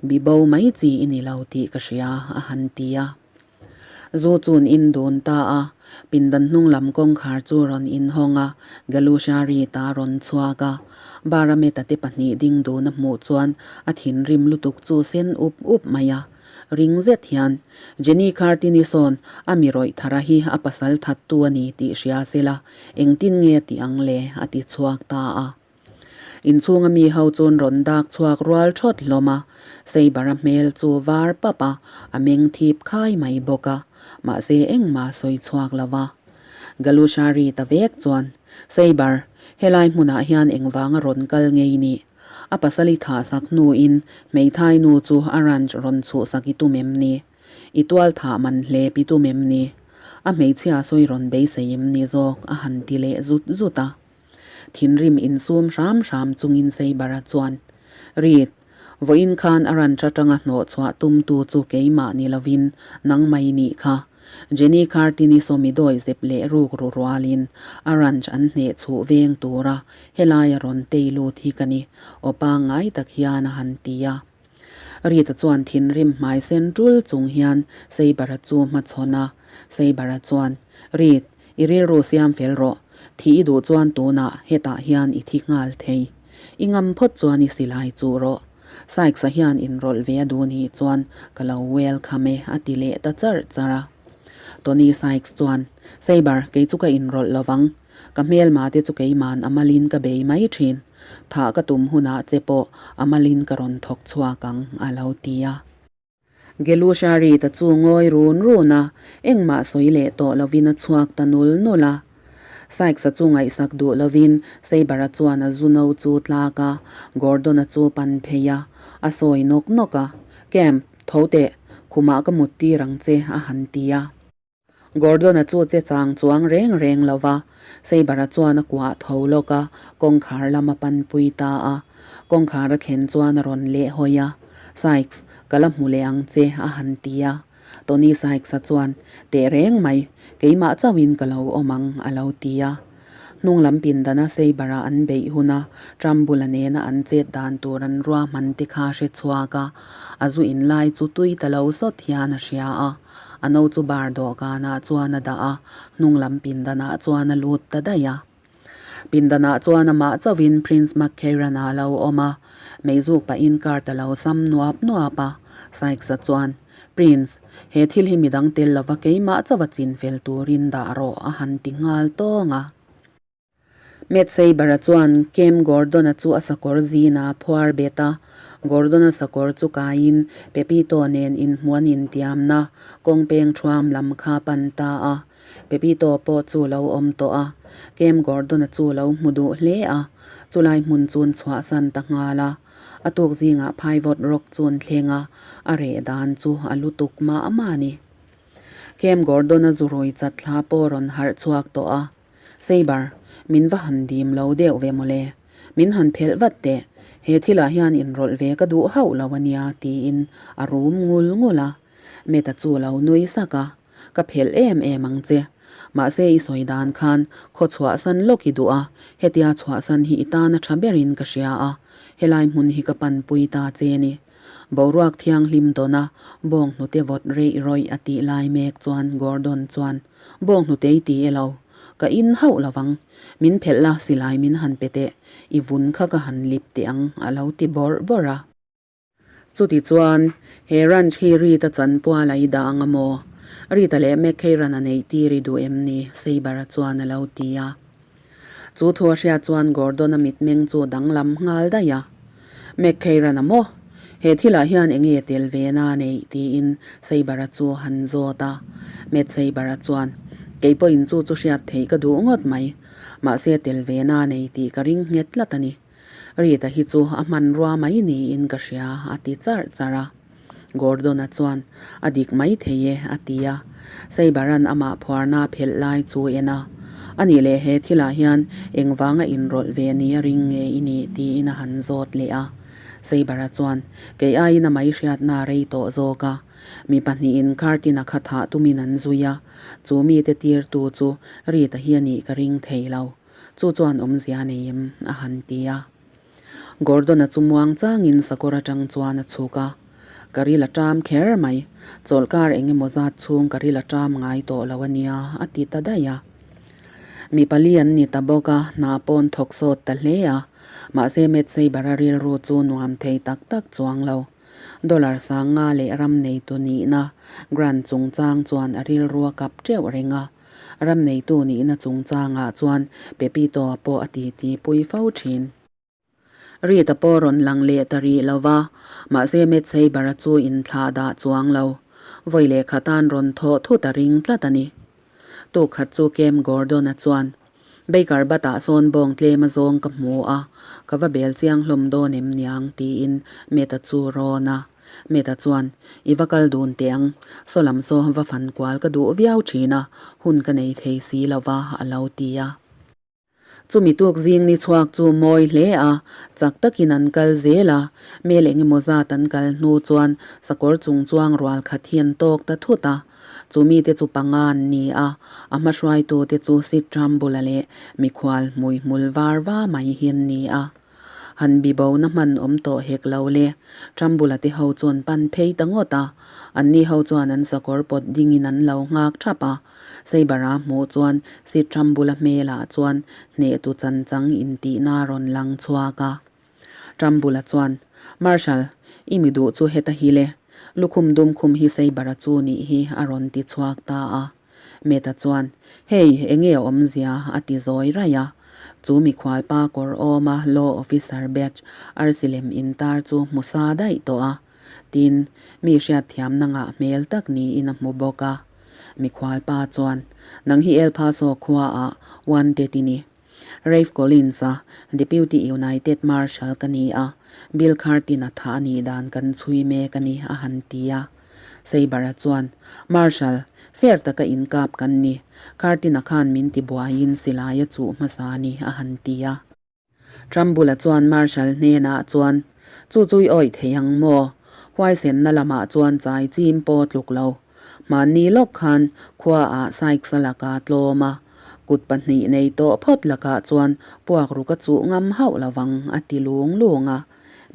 bibo mai chi i ni lo tih ka hria a han ti a. Zu chun in dun ta a, pindan hnung lam kawngkhar chu rawn inhawng a, Galusha ri ta rawn chhuak a. Barameta te pahnih ding dun a hmuh chuan a thinrim lutuk chu sen up up mai a. Ring zet hian, Jenny Khartini sawn a mi rawih thara hi a pasal thattu a ni tih hria sela, engtin nge tih ang le? a ti chhuak ta a. Inchhunga mi ho chuan rawn dak chhuak rual thawt hlawm a, Saber-a hmel chu var pap a, a meng thip khai mai bawk a, mahse engmah sawi chhuak lo va. Galushari ta vek chuan, Saber, helai hmunah hian engvanga rawn kal ngei nih? A pasal i thah sak hnuin hmeithai nu chu a ranch rawn chhuhsak i tum em ni? I tual thah man hle pi tum em ni? A hmeichhia sawi rawn beisei em ni zawk? a han ti leh zut zut a. Thinrim insum hram hram chungin Saber-a chuan, Reed, vawiin khan a ranch atanga hnawh chhuah tumtu chu keimah ni lovin nang mai nih kha. Jenny Cartini sawmi dawi zep leh ruk ru rualin a ranch an hneh chhuh veng tura helai a rawn tei lut hi ka ni, aw pangngai tak hian a han ti a. Rita chuan thinrim hmai sen tul chung hian Saber-a chu hmachhawn a. Saber-a chuan, Reed, i rilru siam fel rawh. Thi i duh chuan tunah hetah hian i thi nghal thei. I ngam phawt chuan i silai chuh rawh. Sykes-a hian inrawlh ve a duh nih chuan ka lo welcome e a ti leh ta charh charh a. Tony Sykes chuan, Saber, kei chu ka inrawlh lo vang. Ka hmelma te chu keiman a malin ka bei mai thin. Thah ka tum hunah che pawh a malin ka rawn thawk chhuak ang, a lo ti a. Gelushari ta chu ngawi run run a, engmah sawi leh tawh lovin a chhuak ta nul nul a. Sykes-a chu ngaihsak duh lovin Saber-a chuan a zu no chu tlak a, Gordon-a chu pan phei a, a sawi nawk nawk a, Camp, tho teh, khumah ka mut tir ang che, a han ti a. Gordon-a chu che chang chuang reng reng lo va, Saber-a chuan a kuah tho lawk a, kawngkhar lam a panpui ta a. Kawngkhar a thlen chuan a rawn leh hawi a, Sykes, ka la hmu leh ang che, a han ti a. Tony Sykes-a chuan, Teh reng mai, keimah chauhin ka lo awm ang, a lo ti a. Hnung lam pindana Saber-a an beih huna Trumbull-a nena an chet dan tur an ruahman te kha hre chhuak a, a zu in lai chu tui ta lo sawt hian a hria a. A no chu bar dawhkanah chuan a dah a, hnung lam pindanah chuan a lut ta daih a. Pindanah chuan amah chauhin Prince McKeiran-a a lo awm a, meizuk pahin card a lo sam nuap nuap a. Sykes-a chuan, Prince, he thil hi midang tel lova keimah chauha chin fel turin dah rawh a han ti nghal tawng a. Matt Saber-a chuan Cam Gordon-a chu a sakawr zina a phuar bet a. Gordon-a sakawr chu kaiin Pepito nen inhmuh an intiamna kawng peng thuam lam kha a pan ta a. Pepito pawh chu lo awm tawh a, Cam Gordon-a chu lo hmu duh hle a. Chulai hmun chuan chhuahsan ta nghal a. A tuk zingah phaivawt rawk chuan thleng a, a reh dan chu a lutuk mah mah a ni. Cam Gordon-a zurui chat thla pawh rawn harh chhuak tawh a. Saber, min va han dim lo deuh ve mawle. Min han phelh vat teh, he thilah hian inrawlh ve ka duh hauh lo a nia tiin a rum ngul ngul a. Meta chu lo nui sak a, Ka phelh em em ang che. Mahse i sawi dan khan khaw chhuahsan lawk i duh a, hetia chhuahsan hi i tana tha berin ka hria a, helai hmun hi ka panpui ta che ni. Boruak thianghlim dawna bawnghnute vawt reih rawih a tih lai mek chuan Gordon chuan, Bawnghnute i ti e lo. Ka in hauh lo vang. Min phelh la silai min han pe teh. I vun kha ka han lip teh ang a lo ti bawrh bawrh a. Chuti chuan, he ranch hi Rita chanpual a i dah ang a maw? Rita leh McKeiran a neih tir i duh em ni? Saber-a chuan a lo ti a. Chu thu a hriat chuan Gordon-a mitmeng chu danglam nghal daih a. McKeiran a maw? He thilah hian eng nge tel ve na neih? tiin Saber-a chu a han zawt a. Matt Saber-a chuan, Kei pawhin chu chu hriat theih ka duh ngawt mai. Mahse tel ve na nei tih ka ring nghet tlat a ni. Rita hi chu a hmanrua mai niin ka hria, a ti charh charh a. Gordon-a chuan, A dik mai thei e, a ti a. Saber-a'n amah phuarna a phelh lai chu en a. A nih leh he thilah hian engvanga inrawlh ve ni a ring nge i nih? tiin a han zawt leh a. Saber-a chuan, Kei aiin a mai hriatna a rei tawh zawk a. Mi pahnihin Curtin-a kha thah tumin an zui a, chu mite tirtu chu Rita hi a nih ka ring thei lo. Chu chuan awmzia nei em? a han ti a. Gordon-a chu muang changin sakawr atang chuan a chhuk a. Ka ril a ṭam kher mai. Chawlhkar eng emaw zat chhung ka ril a ṭam ngai tawh lo a nia, a ti ta daih a. Mi pali an ni ta bawk a, hna pawn thawk sawt ta hle a. Mahse Matt Saber-a rilru chu nuam thei tak tak chuang lo. Dollar sang nga leh ram neitu nihna grant chungchang chuan a rilru a kap ṭeuh reng a. Ram neitu nihna chungchangah chuan Pepito-a pawh a titi pui fo thin. Rita pawh rawn lang leh ta rih lo va, mahse Matt Saber-a chu inthlah dah chuang lo. Vawi leh khatan rawn thawh thut a ring tlat a ni. Tuk khat chu Cam Gordon-a chuan, Baker Butt-ah sawn bawng tlem a zawng ka hmu a, ka va bel chiang hlawm dawn em niang, tiin Matt-a chu rawn a. Meta chuan, I va kal dun teh ang, saw lam saw va fan kual ka duh viau thin a, hun ka nei thei si lo va, a lo ti a. Chumi tuk zing ni chhuak chu mawi hle a, chak takin an kal zel a, mel eng emaw zat an kal hnu chuan sakawr chung chuang rual khat hi an tawk ta thut a. Chu mite chu panga an ni a, a hmahruaitute chu Sid Trumbull-a leh mikhual hmuihmul var va mai hi an ni a. Han bibo na hman awm tawh hek lo le. Trambula te ho chuan pan phei ta ngawt a. Anni ho chuan an sakawr pawt dingin an lo nghak thap a. Saibara hmuh chuan Sid Trambula hmelah chuan hnehtu chanchang intihna a rawn lang chhuak a. Trambula chuan, Marshal, i mi duh chu heta hi le. Lukhum dum khum hi Saibara chu nih hi a rawn ti chhuak ta a. Meta chuan, Hei, enge a awmzia? a ti zawi raih a. Chu mikhualpa kawr awma Law Officer badge arsi lem intar chu hmu sa daih tawh a. Tin, mi hriatthiamna ngah hmel tak niin a hmu bawk a. Mikhualpa chuan, Nang hi El Paso khuaah wanted i ni. Rafe Collins-a Deputy United Marshal ka ni a, Bill Curtin-a thah a nih dan kan chhui mek a ni, a han ti a. Saber-a chuan, Marshal, fair taka inkap kan ni. Curtin-a khan min ti buaiin silai a chuh hmasa a ni, a han ti a. Trumbull-a chuan Marshal hnenah chuan, Chu chu i awih thei ang maw? Huaisenna lamah chuan chai chim pawh tluk lo. Hmanni lawk khan khuaah Sykes-a laka tlawm a, kut pahnih nei tawh phawt lakah chuan puak ruk a chuh ngam hauh lo vang, a ti lung lung a.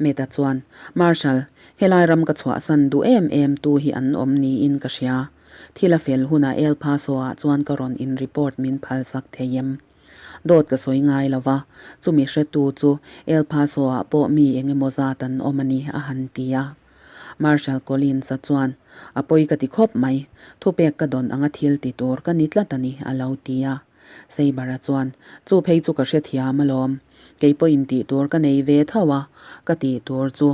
Meta chuan, Marshal, helai ram ka chhuahsan duh em em tu hi an awm niin ka hria. Thil a fel hunah El Paso-ah chuan ka rawn in report min phalsak thei em? Dawt ka sawi ngai lo va, chumi hretu chu El Paso-ah pawh mi eng emaw zat an awm a ni, a han ti a. Marshal Collins-a chuan, A pawi ka ti khawp mai, thupek ka dawn anga thil ti tur ka ni tlat a ni, a lo ti a. Saber-a chuan, Chu phei chu ka hrethiam alawm. Kei pawhin tih tur ka nei ve tho a, ka tih tur chu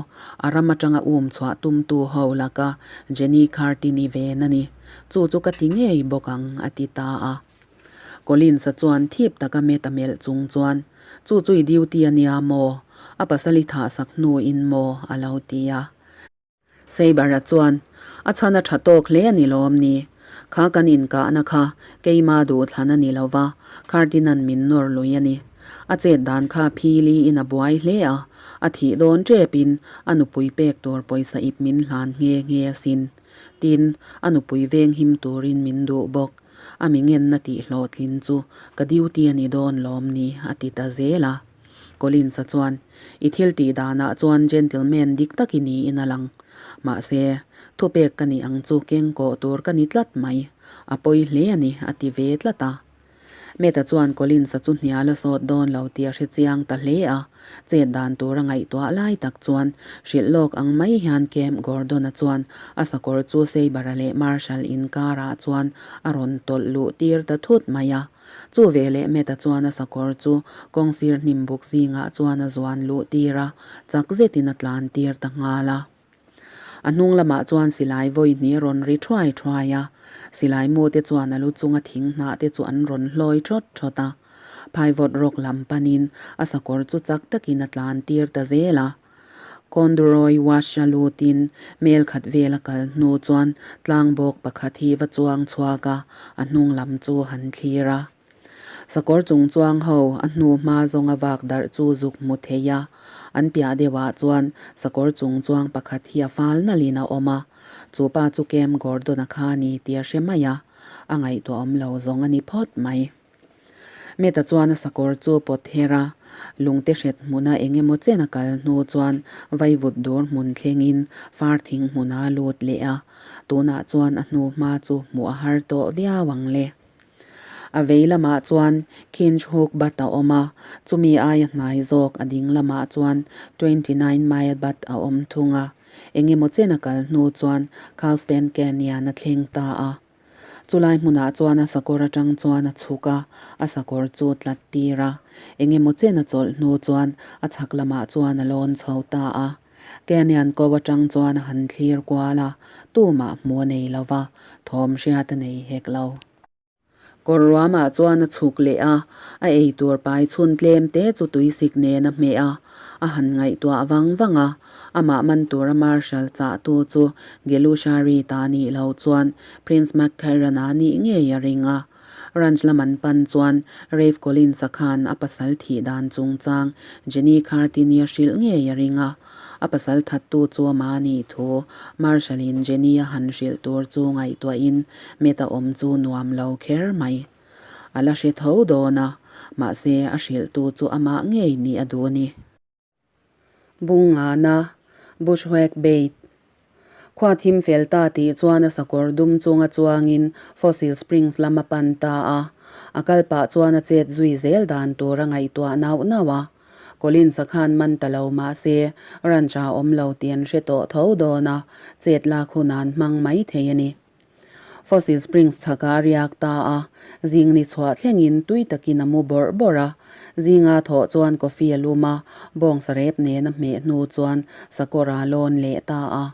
a ram atanga um chhuah tumtu ho laka Jenny Curtin-i ven a ni. Chu chu ka ti ngei bawk ang, a ti ta a. Collins-a chuan thip taka met a melh chung chuan, Chu chu i duty a nia maw? A pasal i thahsak hnuin maw? a lo ti a. Saber-a chuan, A chhan a tha tawk hle a ni lawm ni? Kha kan inkahna kha keima duhthlan a ni lo va, Cardin-a'n min nawr lui a ni. A chet dan kha phili-in a buai hle a, a thih dawn tepin a nupui pek tur pawisa ip min hlan nghe nghe asin. Tin, a nupui venghim turin min duh bawk. A mi ngenna tih hlawhtlin chu ka duty a ni dawn lawm ni, a ti ta zel a. Collins-a chuan, I thil tih danah chuan gentleman dik tak i niin a lang. Mahse, thupek ka nih ang chu keng kawh tur ka ni tlat mai. A pawi hle a ni, a ti ve tlat a. Meta chuan Collins-a chu hnial a sawt dawn lo tih a hre chiang ta hle a, chet dan tur a ngaihtuah lai tak chuan hrilh lawk ang mai hian Camp Gordon-a chuan a sakawr chu Sabre-a leh Marshal inkarah chuan a rawn tawlh luh tir ta thut mai a. Chu veleh Meta chuan a sakawr chu kawngsir hnim buk zingah chuan a zuan luh tir a, chak zetin a tlan tir ta nghal a. A hnung lamah chuan silai vawi hnih a rawn ri thuai thuai a, silai mu te chuan a lu chunga thing hnah te chu an rawn hlawi thawt thawt a. Phaivawt rawk lam panin a sakawr chu chak takin a tlan tir ta zel a. Conduroy Wash-a lutin mel khat vel a kal hnu chuan tlangbawk pakhat hi va chuang chhuak a, a hnung lam chu han thlir a. Sakawr chung chuang ho a hnu hma zawnga vak darh chu zuk hmu thei a, an piah deuhah chuan sakawr chung chuang pakhat hi a fal nalhin a awm a, chu pa chu Cam Gordon-a kha a ni tih a hre mai a, a ngaihtuahawm lo zawng a ni phawt mai. Meta chuan a sakawr chu pawt her a, lungte hret hmuna eng emaw chen a kal hnu chuan vaivut dur hmun thlengin far thing hmuna a lut leh a, tunah chuan a hnu hma chu hmuh a har tawh viau ang le. A vei lamah chuan Khinch Hook Bat a awm a, chumi aia hnai zawk a ding lamah chuan 29 Mile Bat a awm thung a. Eng emaw chen a kal hnu chuan Calfpen Canyon a thleng ta a. Chulai hmunah chuan a sakawr atang chuan a chhuk a, a sakawr chu tlat tir a. Eng emaw chen a chawlh hnu chuan a chhak lamah chuan a lawn chho ta a. Canyon ko atang chuan a han thlir kual a, tumah hmu a nei lo va, thawm hriat a nei hek lo. Kawr ruamah chuan a chhuk leh a, a ei tur pai chhun tlem te chu tuisik nen a hmeh a, a han ngaihtuah vang vang a, amah man tura Marshal chahtu chu Gelusha Reed-a nih lo chuan Prince McCarran-a nih ngei a ring a. Ranch lam an pan chuan Rafe Collins-a khan a pasal thih dan chungchang Jenny Cartini a hrilh ngei a ring a. A pasal thattu chu amah a nih thu Marshall-in Jenny a han hrilh tur chu ngaihtuahin Matt-a awm chu nuam lo kher mai. A la hre tho dawn a, mahse a hrilhtu chu amah ngei nih a duh a ni. Bungngana, Bushwhack Bait, Khua thim fel ta tih chuan a sakawr dum chunga chuangin Fossil Springs lam a pan ta a. A kal pah chuan a chet zui zel dan tur a ngaihtuah nauh nauh a. Collins-a khan man ta lo mah se, ranch-a awm lo tih an hre tawh tho dawn a, chet lak hun an hmang mai thei a ni. Fossil Springs chhakah a riak ta a, zing ni chhuah thlengin tui takin a mu bawrh bawrh a. Zinga thawh chuan coffee a lum a, bawngsa rep nen a hmeh hnu chuan sakawr a lawn leh ta a.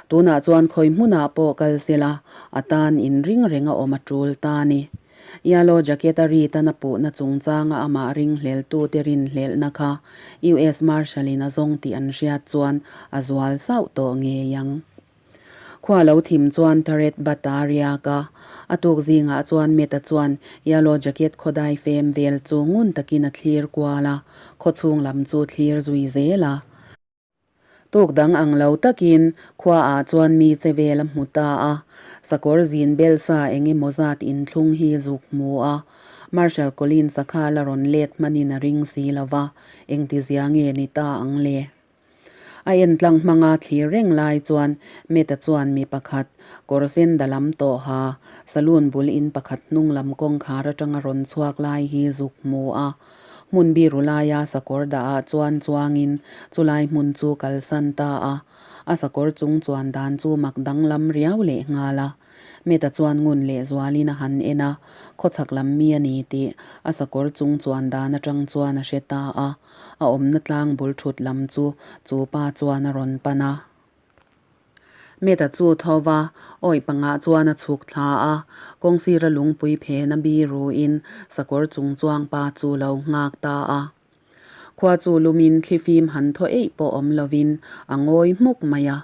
Tunah chuan khawi hmunah pawh kal sela, a tan inring reng a awm a tul ta a ni. Yellow Jacket a ri tan a puhna chungchanga amah ringhleltute rinhlelhna kha US Marshal-in a zawng tih an hriat chuan a zual sauh tawh ngei ang. Khua lo thim chuan Turret Bat a riak a, a tuk zingah chuan Meta chuan Yellow Jacket khawdai fem vel chu ngun takin a thlir kual a, khawchhung lam chu thlir zui zel a. Tuk dang ang lo takin khuaah chuan mi che vel a hmu ta a, sakawr zin bel sa eng emaw zat inthlung hi zuk hmu a, Marshal Collins-a kha la rawn let hmanin a ring si lo va, engtizia nge ni ta ang le? A entlang hmanga thlir reng lai chuan Meta chuan mi pakhat kawr sen da lam tawha saloon bul in pakhat hnung lam kawngkhar atanga rawn chhuak lai hi zuk hmu a. Hmun biru laia sakawr dah ah chuan chuangin chulai hmun chu kalsan ta a. A sakawr chung chuan dan chu mak danglam riau leh nghal a. Meta chuan ngun leh zualin a han en a, khawchhak lam mi a ni tih a sakawr chung chuan dan atang chuan a hre ta a. A awmna tlang bul thut lam chu chu pa chuan a rawn pan a. Meta chu tho va, awih pangah chuan a chhuk thla a, kawngsira lungpui phen a biruin sakawr chung chuang pa chu lo nghak ta a. Khua chu lumin thlifim han thaw eih pawh awm lovin a ngawi hmuk mai a,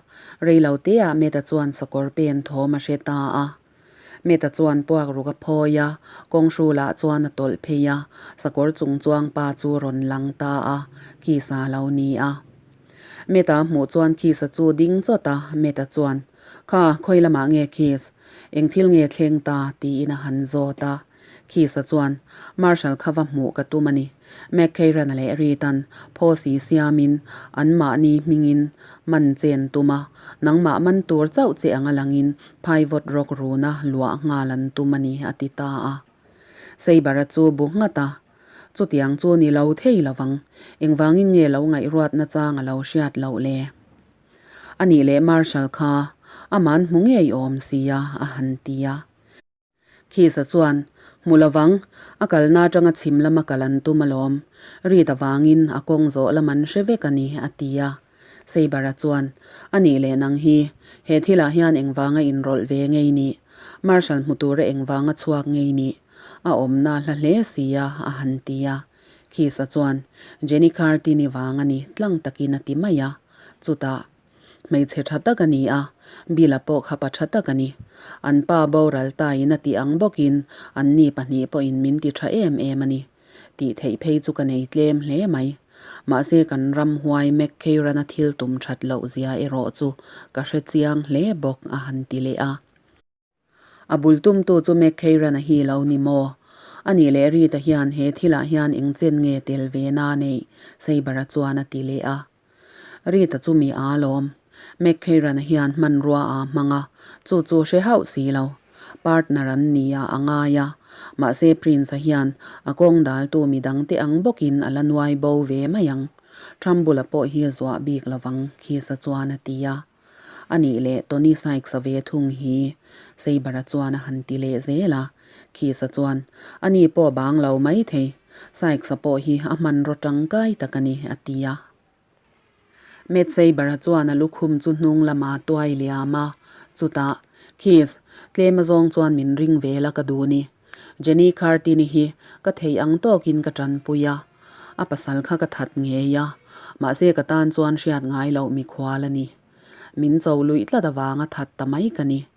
reilo teah Meta chuan sakawr pen thawm a hre ta a. Meta chuan puak ruk a phawi a, kawnghrul-ah chuan a tawlh phei a, sakawr chung chuang pa chu rawn lang ta a, Kisa lo ni a. Meta hmuh chuan Kisa chu ding chawt a, Meta chuan, Kha, khawi lamah nge Kis? Eng thil nge thleng ta? tiin a han zawt a. Keys-a chuan, Marshal kha va hmuh ka tum a ni. McKeiran-a leh Reed-a'n phawsi siamin anmahni hmingin man chen tum a, nangmah man tur chauh che anga langin phaivawt rawk runa luah nghal an tum a ni, a ti ta a. Saber-a chu bu nghat a, Chutiang chu ni lo thei lovang, engvangin nge lo ngaihruatna chang a lo hriat loh le? A nih leh Marshal kha aman hmu ngei awm sia, a han ti a. Keys-a chuan, Hmu lovang, a kalna atanga chhim lama kal an tum alawm. Reed avangin a kawng zawh lam an hre vek a ni, a ti a. Saber-a chuan, A nih leh nang hi, he thilah hian engvanga inrawlh ve ngei nih? Marshal hmu tura engvanga chhuak ngei nih? A awmna hla hle si a, a han ti a. Keys-a chuan, Jenny Cartini vang a ni, tlang takin a ti mai a. Chutah, Hmeichhe tha tak a ni a, Bill-a pawh kha pa tha tak a ni. An pa boral taiin a tih ang bawkin anni pahnih pawhin min ti tha em em a ni. Tih theih phei chu ka nei tlem hle mai. Mahse kan ramhuai McKeiran-a thil tum that loh zia erawh chu ka hre chiang hle bawk a han ti leh a. A bul tumtu chu McKeiran-a hi lo ni maw? A nih leh Reed-a hian he thilah hian eng chen nge tel ve na neih? Saber-a chuan a ti leh a. Reed-a chu mi aa lawm. McKeiran-a hian hmanrua aa hmang a, chu chu hre hauh si lo. Partner an ni a, a ngai a. Mahse Prince-a hian a kawng daltu mi dangte ang bawkin a la nuai bo ve mai ang. Trumbull-a pawh hi a zuah bik lovang, Keys-a chuan a ti a. A nih leh Tony Sykes-a ve thung hi Saber-a chuan a han ti leh zel a. Keys-a chuan, A ni pawh bang lo mai thei, Sykes-a pawh hi a hmanraw tangkai tak a ni, a ti a. Matt Saber-a chuan a lukhum chu hnung lama tuai liam a, chutah, Keys, tlem azawng chuan min ring ve la ka duh ni. Jenny Cartini hi ka thei ang tawkin ka tanpui a, a pasal kha ka that ngei a, mahse ka tan chuan hriat ngai loh mikhual a ni. Min cho luih tlat avanga that ta mai ka ni.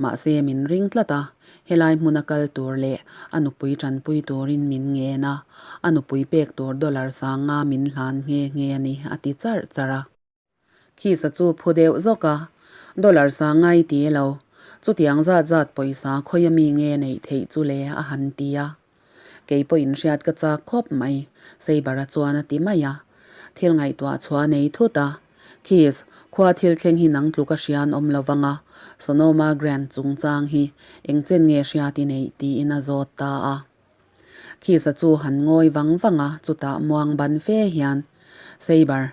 Mahse min ring tlat a, helai hmuna kal tur leh a nupui tanpui turin min ngen a, a nupui pek tur dollar sanga min hlan nghe nghe a ni, a ti charh charh a. Khisa chu phu deuh zawk a, dollar sang ngai ti lo, chutiang zat zat pawisa khawia mi nge neih theih chu le a han ti a. Kei pawhin hriat ka chak khawp mai, Saber-a chuan a ti mai a. Thil ngaihtuah chhuah nei thut a. Khis, khua thil thleng hi nang tluk a hrian awm lo vang a, Sonoma Grand chungchang hi eng chen nge hriat i neih tiin a zawt ta a. Khisa chu han ngawi vang vang a, chutah muang ban fe hian, Saber,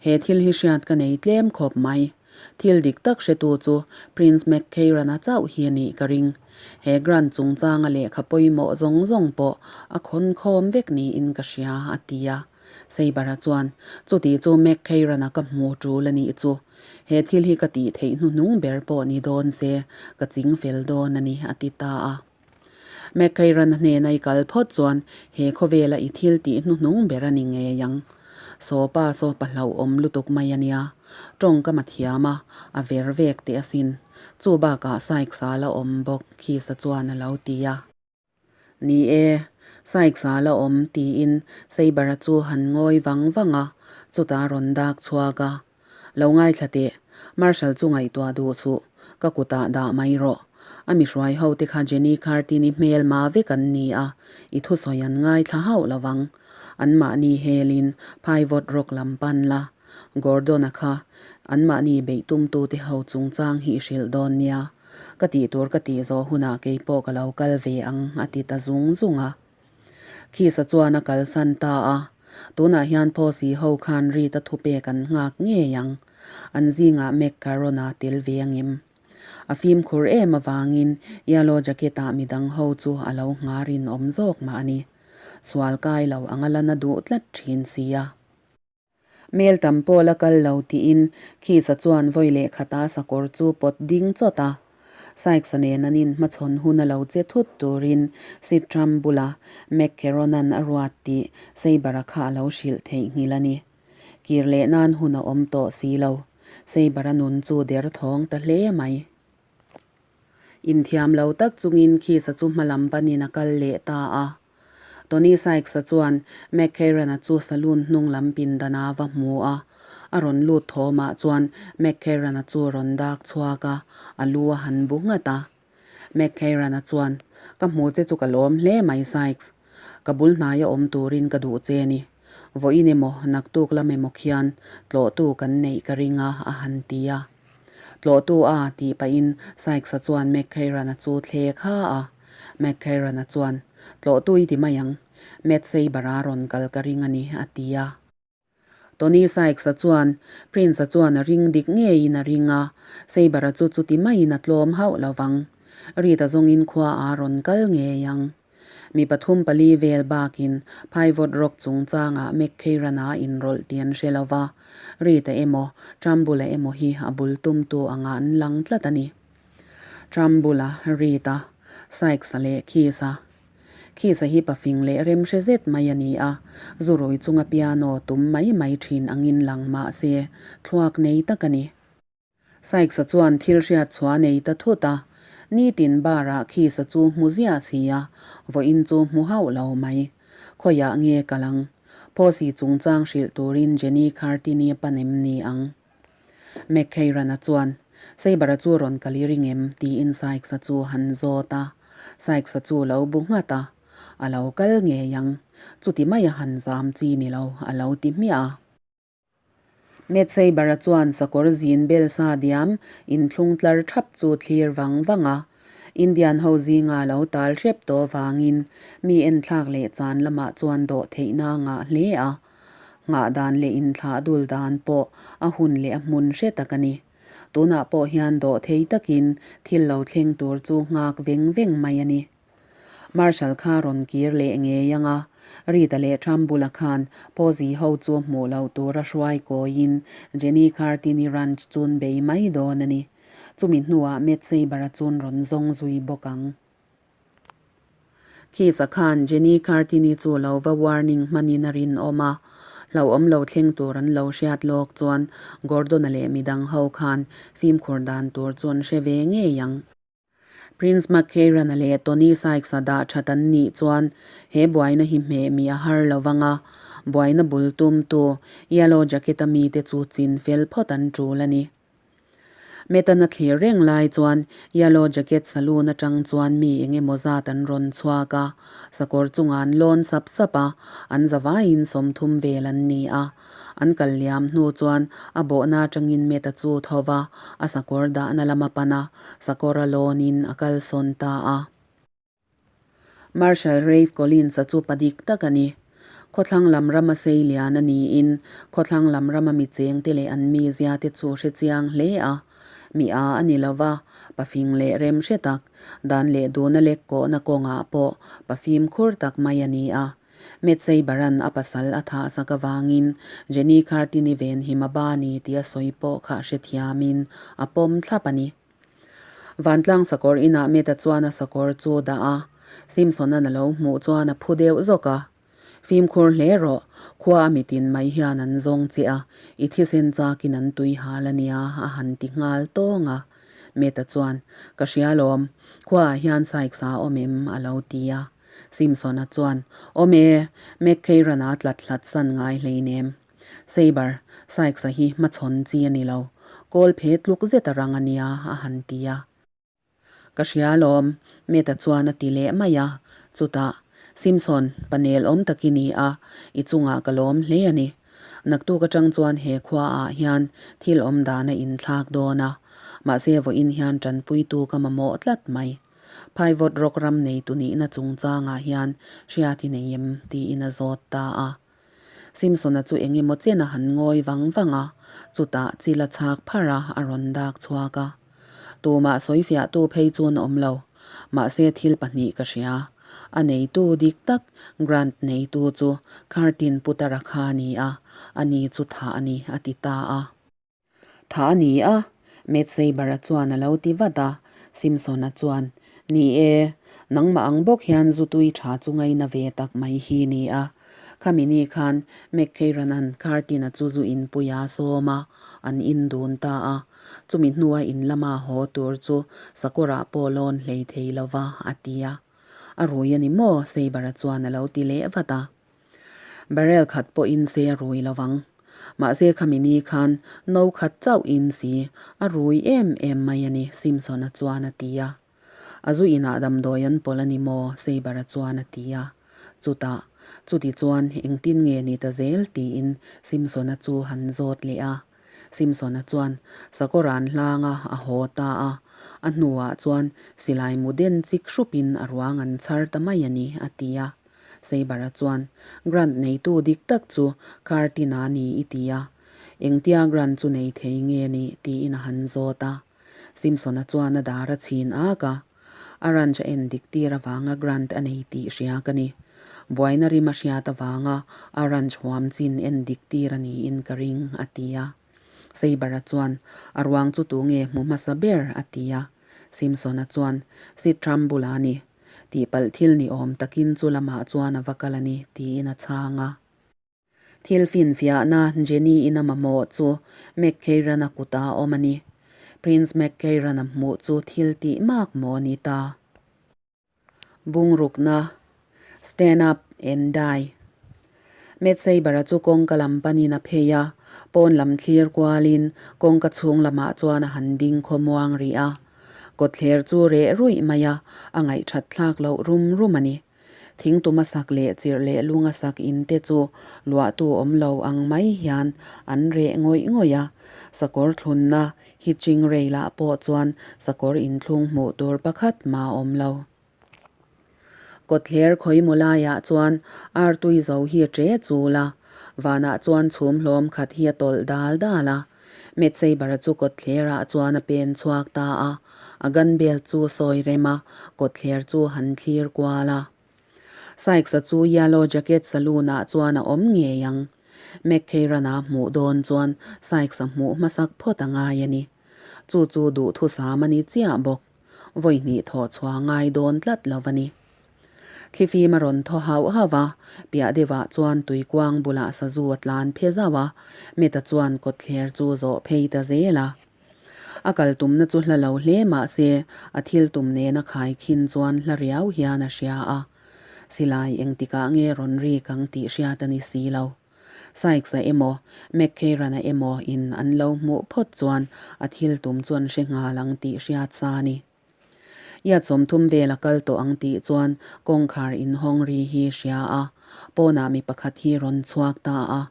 he thil hi hriat ka nei tlem khawp mai. Thil dik tak hretu chu Prince McKeiran-a chauh hi a nih ka ring. He grant chungchanga lehkha pawimawh zawng zawng pawh a khawn khawm vek niin ka hria, a ti a. Saber-a chuan, Chuti chu McKeiran-a ka hmu tul a nih chu. He thil hi ka tih theih hnuhnung ber pawh ni dawn se, ka ching fel dawn a ni, a ti ta a. McKeiran hnena i kal phawt chuan he khawvela i thil tih hnuhnung ber a ni ngei ang. Sawpa sawpa hlauhawm lutuk mai a nia. Tawngkam a thiam a, a ver vek teh asin. Chu bakah Sykes-a la awm bawk, Keys-a chuan a lo ti a. Ni e, Sykes-a la awm tiin Saber-a chu han ngawi vang vang a, chutah a rawn dak chhuak a. Lo ngaithla teh, Marshal chu ngaihtuah duh suh, ka kutah dah mai rawh. A mi hruai ho te kha Jenny Cartini hmel ma vek an ni a, i thusawi an ngaithla hauh lo vang. Anmahni helin phaivawt rawk lam pan la. Gordon-a kha anmahni beih tumtute ho chungchang hi i hrilh dawn nia. Ka tih tur ka tih zawh hunah keipawh ka lo kal ve ang, a ti ta zung zung a. Khisa chuan a kalsan ta a, tunah hian Pawsi ho khan Rita thupek an nghak ngei ang. An zingah Mac Caron-a tel ve angem? A fimkhur em avangin Yellow Jacket-ah midang ho chu a lo nghar in awm zawk mah a ni. Sual kai lo anga la na duh tlat thin sia. Mel tam pawh la kal lo tiin Khisa chuan vawi leh khata sakawr chu pawt ding chawt a. Sykes-a nen an inhmachhawn hun a lo che thut turin Sitram bula McCarron-a'n a ruat tih Saber-a kha a lo hrilh theihnghilh a ni. Kir leh nan hun a awm tawh si lo. Saber-a nun chu derthawng ta hle mai. Inthiam lo tak chungin Khisa chu hmalam panin a kal leh ta a. Tony Sykes-a chuan McCarran-a chu saloon hnung lam pindan a va hmu a. A rawn lut thawmah chuan McCarran-a chu a rawn dak chhuak a, a lu a han bu nghat a. McKeiran-a chuan, Ka hmu che chu ka lawm hle mai Sykes. Ka bul hnaia awm turin ka duh che ni. Vawiin emaw naktuk lam emaw khian tlawhtu kan neih ka ring a, a han ti a. Tlawhtu a tih pahin Sykes-a chuan McKeiran-a chu thlek ha a. McKeiran-a chuan, Tlawhtu i ti mai ang. Matt Saber-a rawn kal ka ring a ni, a ti a. Tony Sykes-a chuan Prince-a chuan a ring dik ngeiin a ring a, Saber-a chu chuti maiin a tlawm hauh lo vang. Reed-a zawngin khua a rawn kal ngei ang. Mi pathum pali vel bakin Pivot Rock chungchangah McKeiran-a inrawlh tih an hre lo va, Reed-a emaw, Trumbull-a emaw hi a bul tumtu anga an lang tlat a ni. Trumbull-a, Reed-a, Sykes-a leh Keys-a. Khisa hi pafing leh remhre zet mai a ni a, zurui chunga piano tum mai mai thin angin lang mah se, thluak nei tak a ni. Sykes-a chuan thil hriat chhuah nei ta thut a, nitin bar-ah Khisa chu hmu ziah si a, vawiin chu hmu hauh lo mai. Khawiah nge kal ang? Pawsi chungchang hrilh turin Jenny Khartini a pan em ni ang? McKeiran-a chuan, Saber-a chu rawn kal i ring em? tiin Sykes-a chu han zawt a. Sykes-a chu lo bu nghat a, A lo kal ngei ang. Chuti maia han zam chi ni lo, a lo ti hmiah a. Matt Saber-a chuan sakawr zin bel sa diam inthlung tlar thap chu thlir vang vang a. Indian ho zinga lo tal hrep tawh vangin mi enthlak leh chan lamah chuan dawh theihna a ngah hle a. Nghah dan leh inthlah dul dan pawh a hun leh a hmun hre tak a ni. Tunah pawh hian dawh thei takin thil lo thleng tur chu nghak veng veng mai a ni. Marshal kha rawn kir leh ngei ang a, Rita leh Trumbull-a khan Posey ho chu hmuh loh tura hruai kawiin Jenny Cartini Ranch chun bei mai dawn a ni. Chumi hnuah Matt Saber-a chun rawn zawng zui bawk ang. Keys-a khan Jenny Cartini chu lo va warning hmanin a rinawm a, hlauhawm lo thleng tur an lo hriat lawk chuan Gordon-a leh midang ho khan fimkhur dan tur chu an hre ve ngei ang. Prince McKeiran-a leh Tony Sykes-a dah that an nih chuan he buaina hi hmeh mi a har lo vang a, buaina bul tumtu Yellow Jacket-a mite chu chin fel phawt an tul a ni. Metan a thlir reng lai chuan Yellow Jacket Saloon atang chuan mi eng emaw zat an rawn chhuak a, sakawr chungah an lawn sap sap a, an zavaiin 30 vel an ni a. An kal liam hnu chuan a bawhna atangin Meta chu tho va, a sakawr dahna lam a pan a, sakawr a lawnin a kalsawn ta a. Marshal Rafe Collins-a chu pa dik tak a ni. Khawthlang lam rama sei lian a niin khawthlang lam rama mi chengte leh an mizia te chu hre chiang hle a. Mi a a ni lo va, pa fing leh rem hre tak, dan leh duna lek kawhna kawngah pawh pa fimkhur tak mai a ni a. Matt Saber-a'n a pasal a thahsak avangin Jenny Cartini venhim a ba ni tih a sawi pawh kha hrethiamin a pawm thlap a ni. Vantlang sakawr inah Meta chuan a sakawr chu dah a, Simpson-a'n a lo hmuh chuan a phu deuh zawk a. Fimkhur hle rawh, khua a mitin mai hian an zawng che a, i thisen chakin an tui hal a nia, a han ti nghal tawng a. Meta chuan, Ka hria lawm, khuaah hian Sykes-a a awm em? a lo ti a. Simpson-a chuan, Awm e, McKeiran-a tlat hlat san ngai hleinem. Saber, Sykes-a hi hmachhawn chi a ni lo. Kawl phe tluk zet a rang a nia, a han ti a. Ka hria alawm, Matt-a chuan a ti leh mai a. Chutah, Simpson, pa nel awm tak i ni a, i chungah ka lawm hle a ni. Naktuk atang chuan he khuaah hian thil awm dan a inthlak dawn a, mahse vawiin hian tanpuitu ka mamawh tlat mai. Phaivawt rawk ram neitu nihna chungchangah hian hriat i nei em? tiin a zawt ta a. Simpson-a chu eng emaw chen a han ngawi vang vang a, chutah chil a chhak pharh a, a rawn dak chhuak a. Tumah sawifiahtu phei chuan a awm lo, mahse thil pahnih ka hria. A neitu dik tak, Grant neitu chu Khartin Putara kha a ni a, ani chu thah a ni, a ti ta a. Tha a ni a, Matt Saber-a chuan a lo ti vat a. Simpson-a chuan, Ni e, nangmah ang bawk hian zu tui tha chu ngaina ve tak mai hi ni a. Khami ni khan McKeiran-a'n Cartin-a chu zu inpui a sawm a, an in dun ta a. Chumi hnua in lama haw tur chu sakawrah pawh lawn hlei thei lova, a ti a. A rui a ni maw? Saber-a chuan a lo ti leh vat a. Barrel khat pawhin se a rui lo vang. Mahse khami ni khan no khat chauh in si, a rui em em mai a ni, Simpson-a chuan a ti a. A zu inah damdawi an pawlh a ni maw? Saber-a chuan a ti a. Chutah, chuti chuan engtin nge ni ta zel? tiin Simpson-a chu han zawt leh a. Simpson-a chuan sakawr an hlang a, a haw ta a. A hnuah chuan silai mu den chik hrupin a ruang an chhar ta mai a ni, a ti a. Saber-a chuan, Grant neitu dik tak chu Curtin-a ni i ti a. Engtia Grant chu nei thei nge ni? tiin a han zawt a. Simpson-a chuan a dar a chhin ak a. A ranch a en dik tir avanga grant a nei tih hria ka ni. Buaina rim a hriat avanga a ranch huam chin en dik tir a niin ka ring, a ti a. Saber-a chuan, A ruang chu tu nge hmu hmasa ber? a ti a. Simpson-a chuan, Sid Trumbull-a a ni. Tihpalh thil ni awm takin chu lamah chuan a va kal a ni, tiin a chhang a. Thil finfiahna Jenny-in a mamawh chu McKeiran-a kutah a awm a ni. Prince McKeiran-a hmuh chu thil tih mak maw ni ta? Bungrukna, Stand up and die. Matt Saber-a chu kawngka lam panin a phei a, pawn lam thlir kualin kawngka chhung lamah chuan a han ding khawmuang rih a. Kawtthler chu reh ruih mai a, a ngaihthat thlak loh rum rum a ni. Thingtum a sak leh chirh leh lung a sak in te chu luahtu awm lo ang mai hian an reh ngawih ngawih a, sakawr thlunna hitching rail ah pawh chuan sakawr inthlung hmuh tur pakhat mah a awm lo. Kawtthler khawimaw laiah chuan artui zo hi a che chul a, vanah chuan chhum hlawm khat hi a tawlh dal dal a. Metsaber-a chu kawtthlerah chuan a pen chhuak ta a, a gun belt chu sawi rem a, kawtthler chu han thlir kual a. Sykes-a chu Yellow Jacket Saloon-ah chuan a awm ngei ang. McKeiran-a hmuh dawn chuan Sykes-a hmuh hmasak phawt a ngai a ni. Chu chu duhthusam a ni chiah bawk. Vawi hnih thawh chhuah ngai dawn tlat lo a ni. Thlifim a rawn thaw hauh hauh a, piah deuhah chuan tuikuang bulah sazu a tlan phe zauh a, Meta chuan kawtthler chu zawh phei ta zel a. A kal tumna chu hla lo hle mah se, a thil tum nena khai khin chuan hla riau hian a hria a. Silai engtikah nge rawn rik ang tih hriat a ni si lo. Sykes-a emaw, McKeiran-a emaw in an lo hmuh phawt chuan a thil tum chu an hre nghal ang tih hriat sa a ni. Iat 30 vel a kal tawh ang tih chuan kawngkhar inhawng ri hi hria a, pawnah mi pakhat hi rawn chhuak ta a.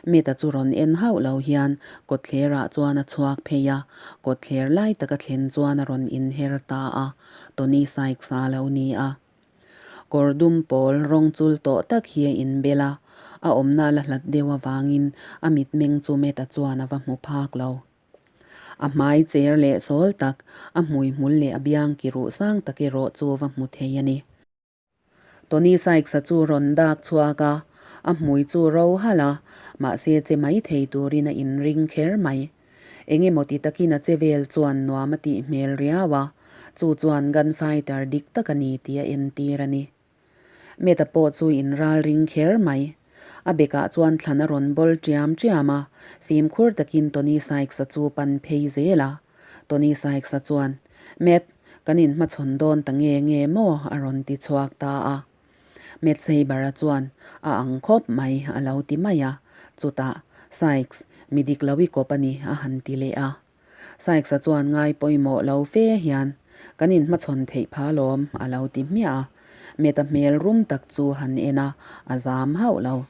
Mita chu rawn en hauh lo hian kawtthlerah chuan a chhuak phei a, kawtthler lai taka thlen chuan a rawn inher ta a, Tony Sykes-a lo ni a. Kawr dum pawl rawng chul tawh tak hi a inbel a, a awmna la hlat deuh avangin a mitmeng chu Meta chuan a va hmu phak lo. A hmai cher leh sawl tak, a hmuihmul leh a biang ki ruh sang tak erawh chu va hmu thei a ni. Tony Sykes-a chu rawn dak chhuak a, a hmui chu ro halh a, mahse che mai thei turin a inring kher mai. Eng emaw ti takin a che vel chuan nuam a tih hmel riau a, chu chuan gunfighter dik tak a ni tih a entir a ni. Meta pawh chu in ral ring kher mai. A bekah chuan thlan a rawn bawl ṭiam ṭiam a, fimkhur takin Tony Sykes-a chu pan phei zel a. Tony Sykes-a chuan, Matt, kan inhmachhawn dawn ta nge nge maw? a rawn ti chhuak ta a. Matt Saber-a chuan, A ang khawp mai, a lo ti mai a. Chutah, Sykes, mi dik lo i kawp a ni, a han ti leh a. Sykes-a chuan ngai pawimawh lo fe hian, Kan inhmachhawn theih pha lawm, a lo ti hmiah a. Meta hmel rum tak chu han en a, a zam hauh lo.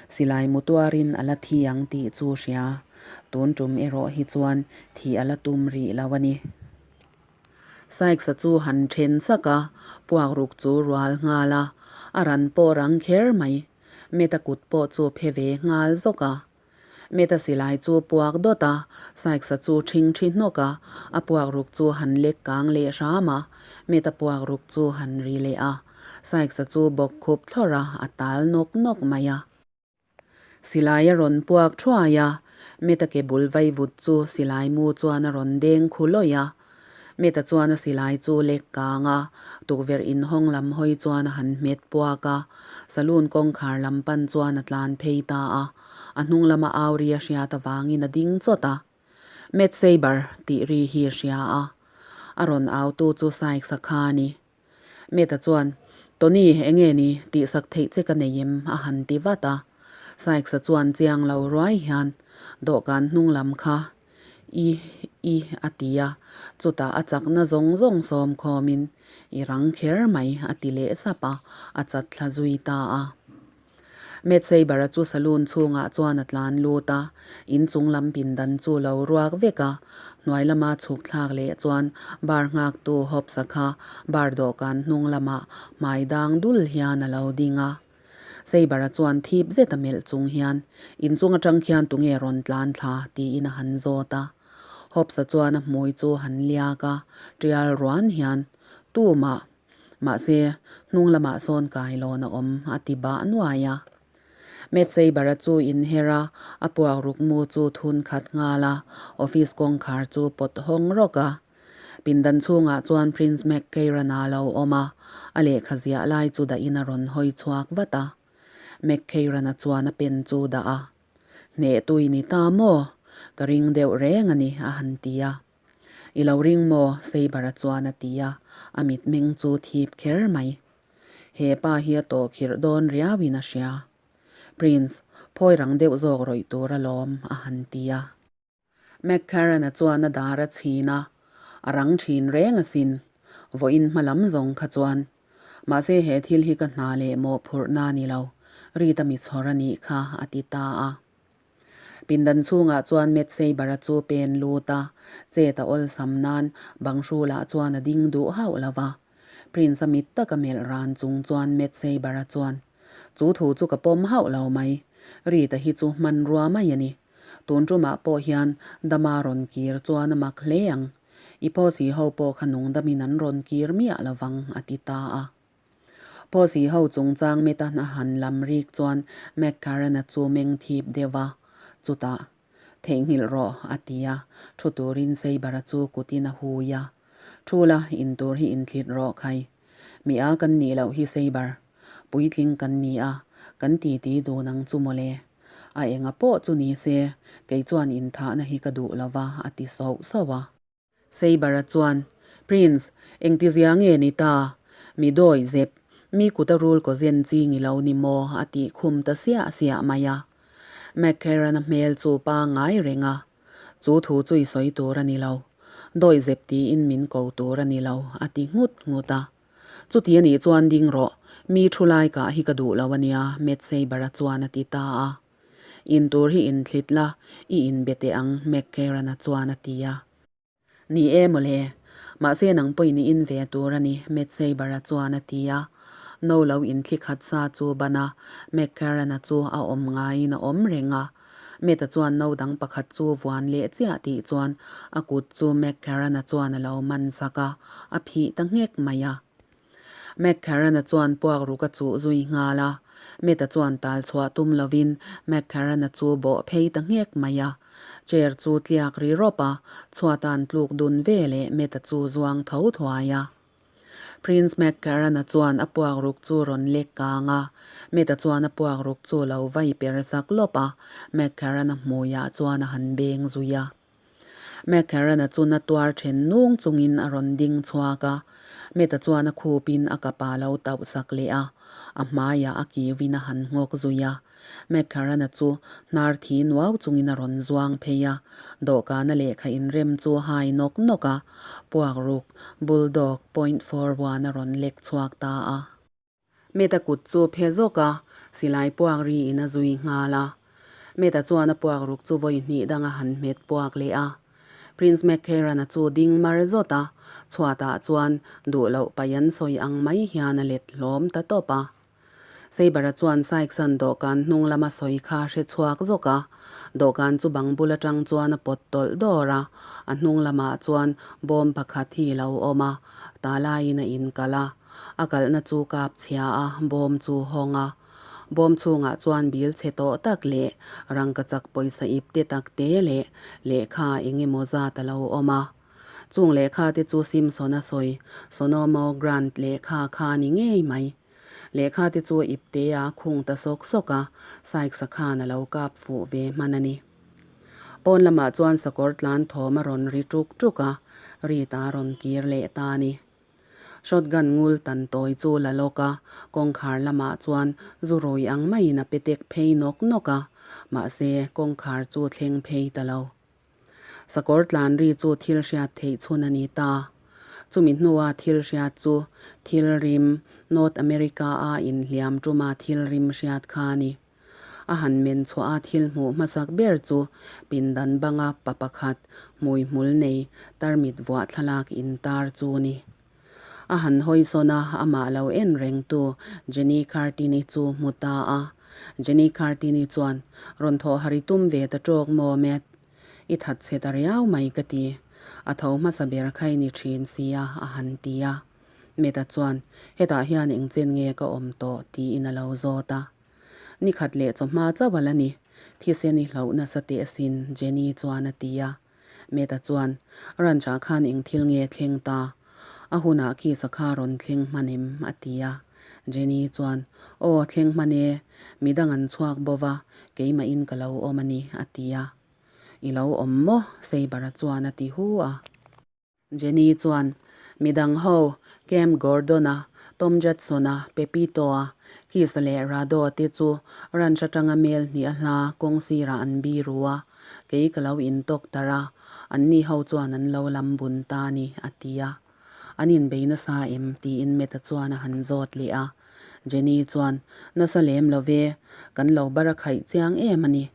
Silai mu tuarin a la thi ang tih chu hria. Tun tum erawh hi chuan thih a la tum rih lo a ni. Sykes-a chu han then sak a, puakruk chu rual nghal a, a ran pawh rang kher mai. Meta kut pawh chu phe ve nghal zawk a. Meta silai chu puak dawt a, Sykes-a chu ṭhing ṭhi hnawk a, a puak ruk chu han lek kang leh hram a, Meta puak ruk chu han ri leh a, Sykes-a chu bawk khup thlawrh a, a tal nawk nawk mai a. Silai a rawn puak ṭhuai a, Meta ke bul vaivut chu silai mu chuan a rawn deng khu lawih a, Meta chuan a silai chu lek kang a, tukverh inhawng lam hawi chuan a han hmet puak a, saloon kawngkhar lam pan chuan a tlan phei ta a, a hnung lama au ri a hriat avangin a ding chawt a. Matt Saber tih ri hi a hria a, a rawn autu chu Sykes-a kha a ni. Meta chuan, Tony, enge ni, tihsak theih che ka nei em? a han ti vat a. Sykes-a chuan chiang lo ruai hian dawhkan hnung lam kha. I, i, a ti a, chutah a chakna zawng zawng sawm khawmin, I rang kher mai, a ti leh sap a, a chat thla zui ta a. Matt Saber-a chu saloon chhungah chuan a tlan lut a, in chung lam pindan chu lo ruak vek a, hnuai lama chhuk thlak leh chuan bar nghaktu Hobbs-a kha bar dawhkan hnung lamah hmai dang dul hian a lo ding a. Saber-a chuan thip zet a melh chung hian, In chung atang khian tunge rawn tlan thla? tiin a han zawt a. Hobbs-a chuan a hmui chu han liak a, tial ruan hian, Tumah! Mahse, hnung lamah sawn kailawn a awm, a ti bah nuai a. Matt Saber-a chu inher a, a puak ruk mu chu thun khat nghal a, office kawngkhar chu pawt hawng rawk a. Pindan chhungah chuan Prince McKeiran-a a lo awm a, a lehkha ziah lai chu dahin a rawn hawi chhuak vat a. McKeiran-a chuan a pen chu dah a, Hnehtui ni ta maw? Ka ring deuh reng a ni, a han ti a. I lo ring maw? Saber-a chuan a ti a, a mitmeng chu thip kher mai. He pa hi a tawh khirh dawn riauin a hria. Prince, phawi rang deuh zawk rawih tur alawm, a han ti a. McCarran-a chuan a dar a chhin a, a rang thin reng asin. Vawiin hma lam zawng kha chuan. Mahse he thil hi ka hna leh mawhphurhna a ni lo, Rita mi chhawr a nih kha, a ti ta a. Pindan chhungah chuan Matt Saber-a chu pen lut a, chet a awlsam nan bang hrulah chuan a ding duh hauh lo va. Prince-a mit taka melh ran chung chuan Matt Saber-a chuan, Chu thu chu ka pawm hauh lo mai. Rita hi chu hmanrua mai a ni. Tun tumah pawh hian dama rawn kir chuan a mak hle ang. I pawsi ho pawh kha nungdamin an rawn kir miah lo vang, a ti ta a. Pawsi ho chungchang meta hna han lam rik chuan McCarran-a chu meng thip deuh va, chutah, Theihnghilh rawh, a ti a, thu turin Saber-a chu kutin a hui a. Thu la, in tur hi inthlit rawh khai. Mi a kan nih loh hi Saber. Puitling kan ni a, kan titi dun ang chu mawle. A enga pawh chu ni se, kei chuan inthahna hi ka duh lo va, a ti sauh sauh a. Saber-a chuan, Prince, engtizia nge ni ta? Mi dawi zep, mi kut a rul kaw zen chi ngi lo ni maw? a tih khum ta siah siah mai a. McCarran-a hmel chu pangngai reng a, Chu thu chu i sawi tur a ni lo. Dawi zep tiin min ko tur a ni lo, a ti nghut nghut a. Chuti a nih chuan ding rawh, mi thu lai kah hi ka duh lo a nia, Matt Saber-a chuan a ti ta a. In tur hi inthlit la, i inbe teh ang, McCarran-a chuan a ti a. Ni e mawle, mahse nang pawhin i in ve tur a ni, Matt Saber-a chuan a ti a. No lo inthli khat sa chu ban a, McCarran-a chu a awm ngaiin a awm reng a. Matt-a chuan no dang pakhat chu vuan leh chiah tih chuan a kut chu McCarran-a chuan a lo man sak a, a phih ta nghek mai a. McCarran-a chuan puak ruk a chuh zui nghal a, Matt-a chuan tal chhuah tum lovin McCarran-a chu bawh phei ta nghek mai a. Chair chu tliak ri rawp a, chhuatan tluk dun ve leh Matt-a chu zuang tho thuai a. Prince McCarran-a chuan a puak ruk chu rawn lek kang a, Matt-a chuan a puak ruk chu lo vai per sak lawp a, McCarran-a hmuiah chuan a han beng zui a. McCarran-a chu na tuar then nung chungin a rawn ding chhuak a, Matt-a chuan a khupin a kapa lo tauh sak leh a, a hmaiah a kiuin a han nghawk zui a. McCarran-a chu hnar thi nuau chungin a rawn zuang phei a, dawhkana lehkha inrem chu a hai nawk nawk a, puakruk, bulldog, point 41 a rawn lek chhuak ta a. Meta kut chu phe zawk a, silai puak riin a zui nghal a. Meta chuan a puak ruk chu vawi hnih dang a han hmet puak leh a. Prince McCarran-a chu ding mar zawt a, chhuatah chuan duh loh paih an sawi ang mai hian a let hlawm ta tawp a. Saber-a chuan Sykes-a'n dawhkan hnung lama sawi kha hre chhuak zawk a, dawhkan chu bang bul atang chuan a pawt tawlh dawr a, a hnung lamah chuan bawm pakhat hi lo awm a, ta laiin a inkalh a. A kalhna chu kap chhia a, bawm chu hawng a. Bawm chhungah chuan bil chhe tawh tak leh rangkachak pawisa ip te tak te leh lehkha eng emaw zat a lo awm a. Chung lehkha te chu Simpson-a sawi Sonomo Grant lehkha kha a ni ngei mai. Lehkha te chu ip te a khung ta sawk sawk a, Sykes-a khan a lo kap fuh ve hman a ni. Pawn lamah chuan sakawr tlan thawm a rawn ri ṭuk ṭuk a, Rita a rawn kir leh ta a ni. Shotgun ngul tan tawi chu la lawk a, kawngkhar lamah chuan zu rui ang maiin a pe tek phei nawk nawk a, mahse kawngkhar chu thleng phei ta lo. Sakawr tlan ri chu thil hriat theih chhun a ni ta. Chumi hnua thil hriat chu thil rim, North America-a inhliam tuma thil rim hriat kha a ni. A han men chhuah a thil hmuh hmasak ber chu pindan banga pa pakhat hmuihmul nei tarmit vuah thlalak intar chu ni. A han hawi sawn a, amah lo en rengtu Jenny Cartini chu hmu ta a. Jenny Cartini chuan, Rawn thawh har i tum ve ta ṭawk maw, Matt? I that chhe ta riau mai ka ti. A tho hmasa ber kha i ni ṭhin sia, a han ti a. Matt-a chuan, Hetah hian engchen nge ka awm tawh? tiin a lo zawt a. Ni khat leh chawhma chauh a la ni. Thisen i hlauh nasa teh asin, Jenny chuan a ti a. Meta chuan, Ranch-ah khan eng thil nge thleng ta? A hunah khi sakha rawn thleng hman em? a ti a. Jenny chuan, Aw, thleng hman e. Midang an chhuak bo va, keimahin ka lo awm a ni, a ti a. I lo awm maw? Saber-a chuan a ti hu a. Jenny chuan, Midang ho, Camp Gordon-a, Tom Judson-a, Pepito-a, Keith-a leh Rado-a te chu ranch atanga mel hnih a hla kawng sirah an biru a, kei ka lo intawk tar a, anni ho chuan an lo lam bun ta a ni, a ti a. An inbei nasa em? tiin Matt-a chuan a han zawt leh a. Jenny chuan, Nasa lem lo ve, kan lo bar a khaih chiang em a ni.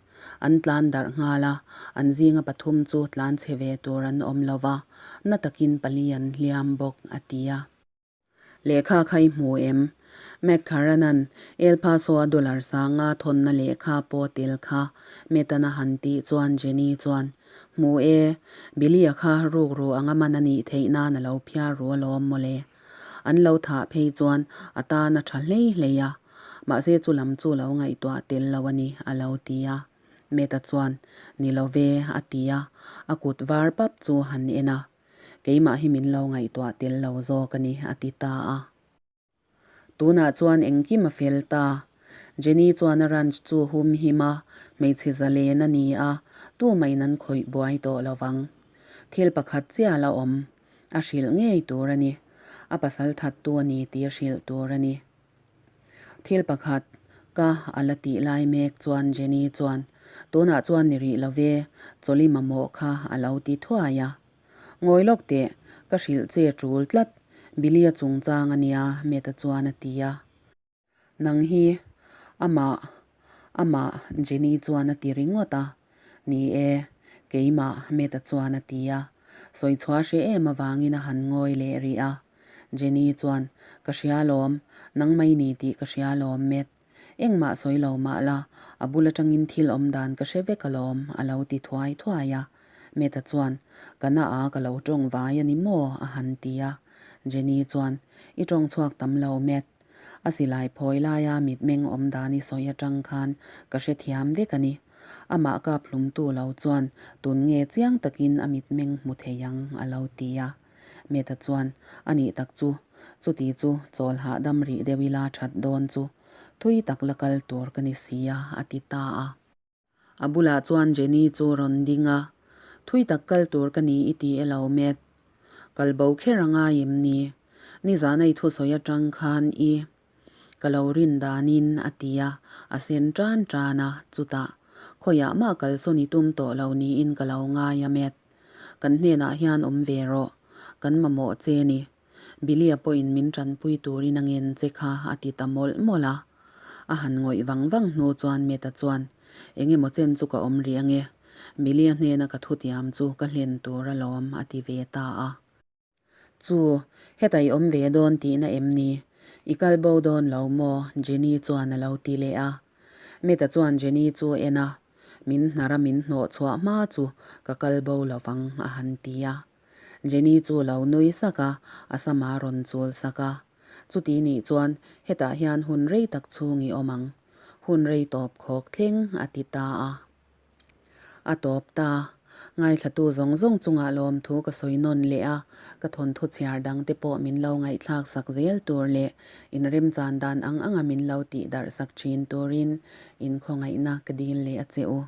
An tlan darh nghal a, an zinga pathum chu tlan chhe ve tur an awm lo va, na takin pali an hliam bawk, a ti a. Lehkha kha i hmu em? McCarran-a'n El Paso-a dollar sanga thawnna lehkha pawh tel kha Metan-a han tih chuan Jenny chuan, Hmu e, Billy-a kha rukru anga man a nih theih nan a lo phiar ru alawm mawle. An lo thah phei chuan a tan a tha hlei hlei a, mahse chu lam chu lo ngaihtuah tel lo a ni, a lo ti a. Meta chuan, Ni lo ve, a ti a, a kut var pap chu han en a. Keimah hi min lo ngaihtuah tel lo zawk a ni, a ti ta a. Tunah chuan engkim a fel ta. Jenny chuan a ranch chu hum him a, hmeichhe zalen a ni a, tumahin an khawih buai tawh lo vang. Thil pakhat chiah la awm. A hrilh ngei tur a ni. A pasal thattu a ni tih a hrilh tur a ni. Thil pakhat ka a la tih lai mek chuan Jenny chuan, Tunah chuan ni rih lo ve, chawli mamawh kha a lo ti thuai a. Ngawi lawk teh, ka hrilh che tul tlat, Billy-a chungchang a nia, Meta chuan a ti a. Nang hi amah, amah Jenny chuan a ti ringawt a. Ni e, keimah Meta chuan a ti a. Sawi chhuah hre em avangin a han ngawi leh rih a. Jenny chuan, Ka hria lawm, nang mai ni tih ka hria lawm Met. Engmah sawi lo mah la, a bul atangin thil awm dan ka hre vek alawm, a lo ti thuai thuai a. Meta chuan, Ka na a ka lo tawng vai a ni maw? a han ti a. Jenny chuan, I tawng chhuak tam lo Met. A silai phawi laia mitmeng awm dan i sawi atang khan ka hrethiam vek a ni. Amah kap hlumtu lo chuan tun nge chiang takin a mitmeng hmu thei ang a lo ti a. Meta chuan, A nih tak chu, chuti chu chawl hahdam rih deuh ila that dawn chu thui tak la kal tur ka ni si a, a ti ta a. A bulah chuan Jenny chu rawn ding a, Thui tak kal tur ka ni i ti e lo Matt. Kal bo kher a ngai em ni? Nizana i thusawi atang khan i ka lo rin danin a ti a, a sen tan tan a, chutah khawiah mah kalsawn i tum tawh lo niin ka lo ngai a Matt. Kan hnenah hian awm ve rawh. Kan mamawh che ni. Billy-a pawhin min tanpui turin a ngen che kha a ti ta mawlh mawlh a. A han ngawih vang vang hnu chuan Meta chuan, Eng emaw chen chu ka awm rih ange. Billy-a hnena ka thutiam chu ka hlen tur alawm a ti ve ta a. Chu, heta i awm ve dawn tihna em ni? I kal bo dawn lo maw? Jenny chuan a lo ti leh a. Meta chuan Jenny chu a en a, Min hnara min hnawh chhuah hma chu ka kal bo lovang a han ti a. Jenny chu lo nui sak a, a sama rawn chul sak a. Chuti nih chuan hetah hian hun rei tak chhung i awm ang. Hun rei tawp khawk thleng a ti ta a. A tawp ta. Ngaithlatu zawng zawng chungah lawmthu ka sawi nawn leh a, ka thawnthu chhiar dangte pawh min lo ngaihthlak sak zel tur leh inremchan dan ang anga min lo tih darh sak thin turin inkhawngaihna ka dil leh a che u.